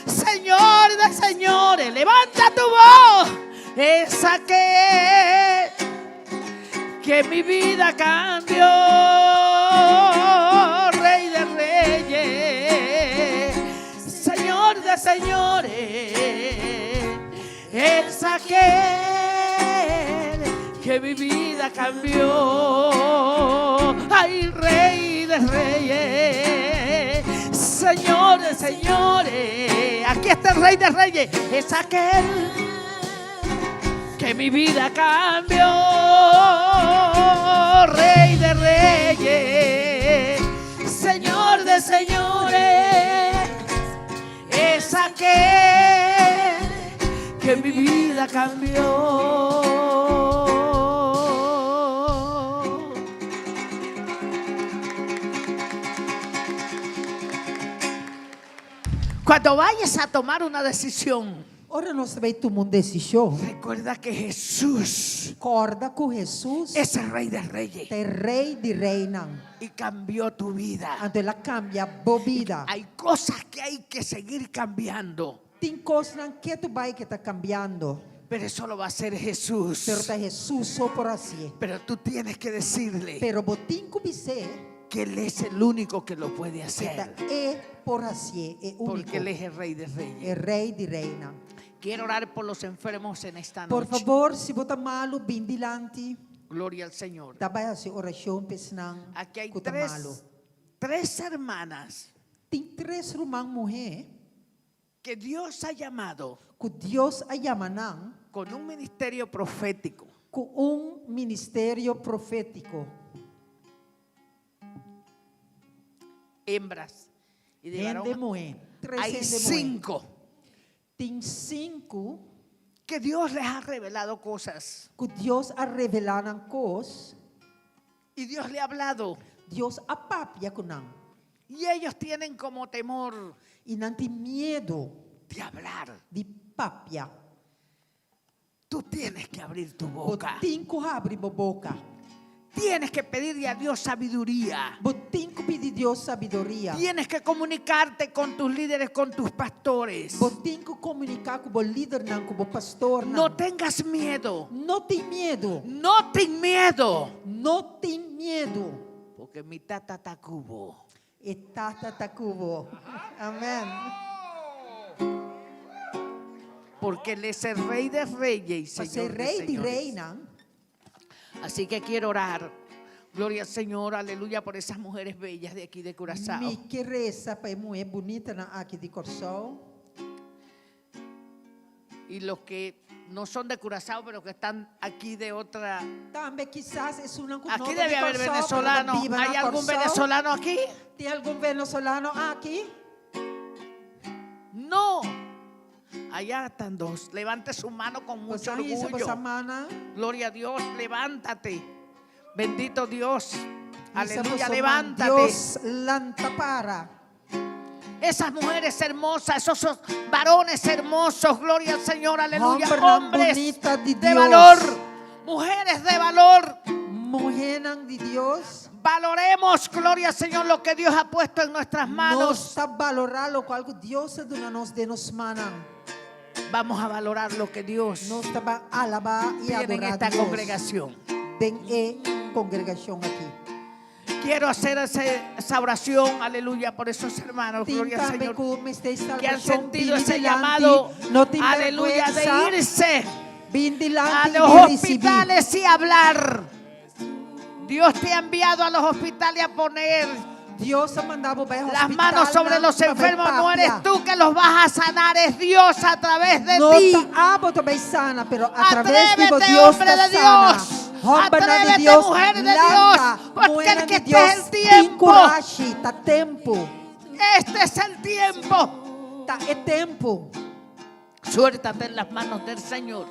Señor de señores, levanta tu voz. Es aquel que mi vida cambió, Rey de reyes, Señor de señores, es aquel que mi vida cambió. Ay, Rey de reyes, Señor de señores, aquí está el Rey de reyes, es aquel que mi vida cambió, Rey de reyes, Señor de señores, es aquel que mi vida cambió. Cuando vayas a tomar una decisión, Ora nos bai tuma un desishon. recuerda que Jesús Kòrda ku Hesus es el Rey de Reyes ta Rei di Reinan. y cambió tu vida. Anto el a kambia bo bida. Hay cosas que hay que seguir cambiando, Tin kosnan ku bai keda kambiando. pero eso lo va a hacer Jesús. Pero ta Hesus so por hasié. Pero tú tienes que decirle Pero bo tin ku bis'é que Él es el único que lo puede ta hacer. e por hasié, e úniko. Porque Él es el Rey de Reyes. E Rei di Reinan. Quiero orar por los enfermos en esta Por noche. fabor, si bo ta malu, bin dilanti. Gloria al Señor. Ta bai hasi orashon pa esnan Aquí hay ku ta malu. tres, tres hermanas Tin tres ruman muhé que Dios ha llamado ku Dios a yama nan con un ministerio profético. ku un ministerio profétiko. Hembras y de Hende varón. muhé. Tres Hay hende muhé. cinco Tin sinku que Dios les ha revelado cosas ku Dios a revelá nan kos. y Dios le ha hablado Dios a papia ku nan. y ellos tienen como temor I nan tin miedu de hablar. di papia. Tú tienes que abrir tu Bo boca. tin ku habri bo boka. Tienes que pedirle a Dios sabiduría. Bo tin ku pidi Dios sabiduria. Tienes que comunicarte con tus líderes, con tus pastores. Bo tin ku komuniká ku bo lidernan, ku bo pastornan. No tengas miedo. No tin miedu. No ten miedo. No tin miedu. Porque mi tata ta ku bo. E tata ta ku bo. Amèn. Porque Él es el Rey de Reyes y Pasé Señor de rei di Señores. reinan. Así que quiero orar. Gloria al Señor, aleluya, por esas mujeres bellas de aquí de Curazao. Mi ke resa pa e muhé bunitanan aki di Kòrsou. Y los que no son de Curazao, pero que están aquí de otra. Tambe kisas esunnan ku no Aquí ta debe di haber Kòrsou, pero ta venezolano. biba na ¿Hay algún Kòrsou. venezolano aquí? Tin algun venezolano aki? No. Allá están dos. Levante su mano con mucho Boso hisa orgullo. boso mannan. Gloria a Dios, levántate. Bendito Dios. Hisa Aleluya, boso man. levántate. Dios lanta para. Esas mujeres hermosas, esos varones hermosos, gloria al Señor, aleluya. Hombernan Hombres bunita di de Dios. valor, mujeres de valor. Muhénan di Dios. Valoremos, gloria al Señor, lo que Dios ha puesto en nuestras manos. Nos ta balorá lokual ku Dios a duna nos den nos mannan. Vamos a valorar lo que Dios Nos ta bai alabá i tiene en adorá esta Dios congregación. den e kongregashon aki. Quiero hacer esa oración, aleluya, por esos hermanos, Tin gloria al tambe Señor, ku mester que han salbashon sentido bini ese dilanti, llamado, no tin aleluya, de bèrgwensa, irse bin a dilanti i los bin risibí. hospitales y hablar. Dios te ha enviado a los hospitales a poner Dios a manda bo bai las manos sobre hospitalnan los pa bai enfermos. No eres papia. tú que los vas a sanar, es Dios a través de No ti. ta abo ta bai sana, pero a través di bo Atrévete, Dios hombre ta de sana. Dios. Hombernan di Atrévete, Dios, mujer de lanta. Dios, porque el Muhernan que di este es Dios, el tin tiempo. kurashi, ta tempu. Este es el tiempo. Ta e tempu. Suéltate en las manos del Señor.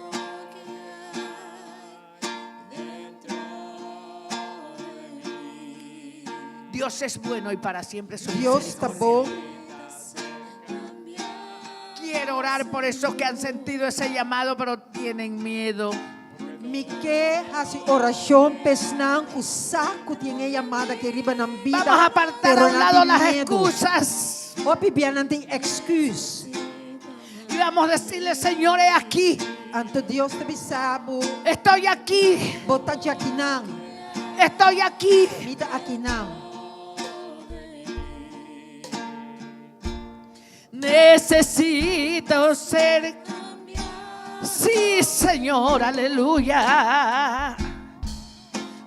Dios es bueno y para siempre su Dios ta misericordia. bon. Quiero orar por esos que han sentido ese llamado, pero tienen miedo. Mi ke hasi orashon pa esnan ku sa ku tin e yamada aki riba nan bida. Vamos a apartar pero a un nan lado tin las miedu. excusas. Hopi bia nan tin èksküs. Y vamos a decirle, Señor, he aquí. Anto Dios ta bisa bo. Estoy aquí. Bo ta djakinan. Estoy aquí. Mi ta akinan. Necesito ser. Sí, Señor, aleluya.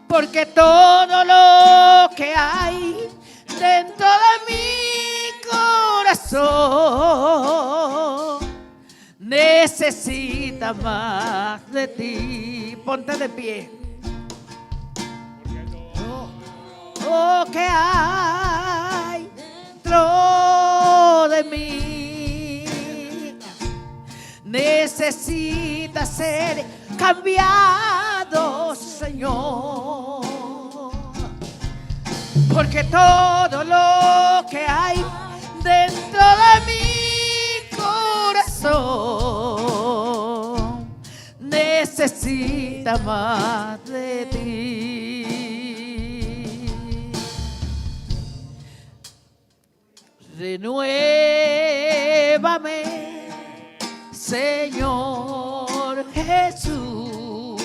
Porque todo lo que hay dentro de mi corazón necesita más de ti. Ponte de pie. Lo que hay dentro de mí necesita ser cambiado, Señor. Porque todo lo que hay dentro de mi corazón necesita más de ti. Renuévame, Señor Jesús.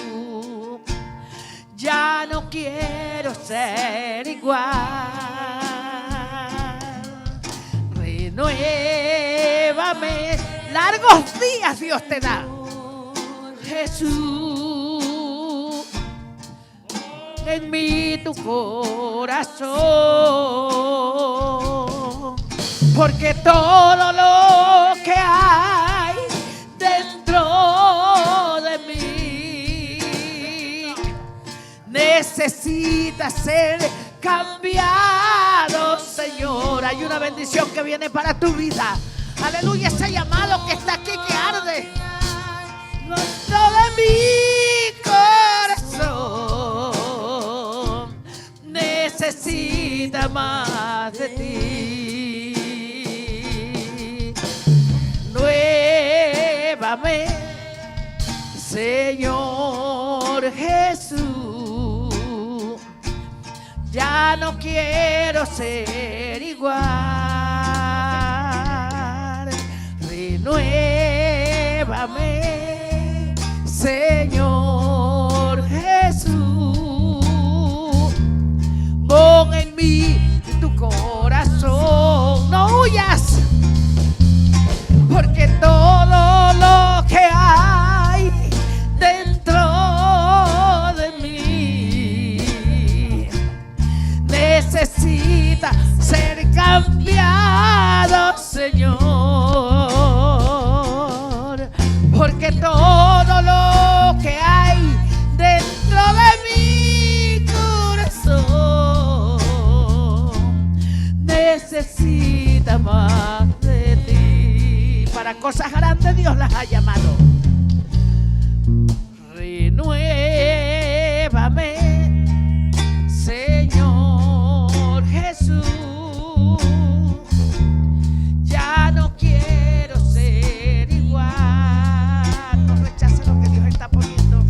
Ya no quiero ser igual. Renuévame. Largos días Dios te da. Jesús, en mí tu corazón. Porque todo lo que hay dentro de mí necesita ser cambiado, Señor. Hay una bendición que viene para tu vida. Aleluya, ese llamado que está aquí que arde. Dentro de mi corazón necesita más de ti. Nuevame, Señor Jesús. Ya no quiero ser igual. Renuévame, Señor Jesús. Pon en mí tu corazón. No huyas, porque todo lo que hay dentro de mí necesita ser cambiado, Señor. Porque todo lo que hay dentro de mi corazón necesita más de ti. Para cosas grandes Dios las ha llamado. Renuévame, Señor Jesús. Ya no quiero ser igual. No rechace lo que Dios está poniendo.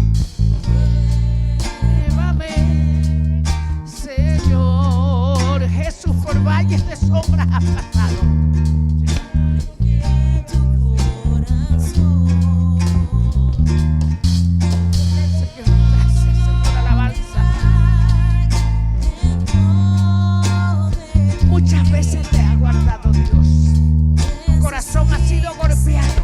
Renuévame, Señor Jesús, por valles de sombras has pasado. Señor, gracias, Señor, alabanza. Muchas veces te ha guardado Dios. Tu corazón ha sido golpeado.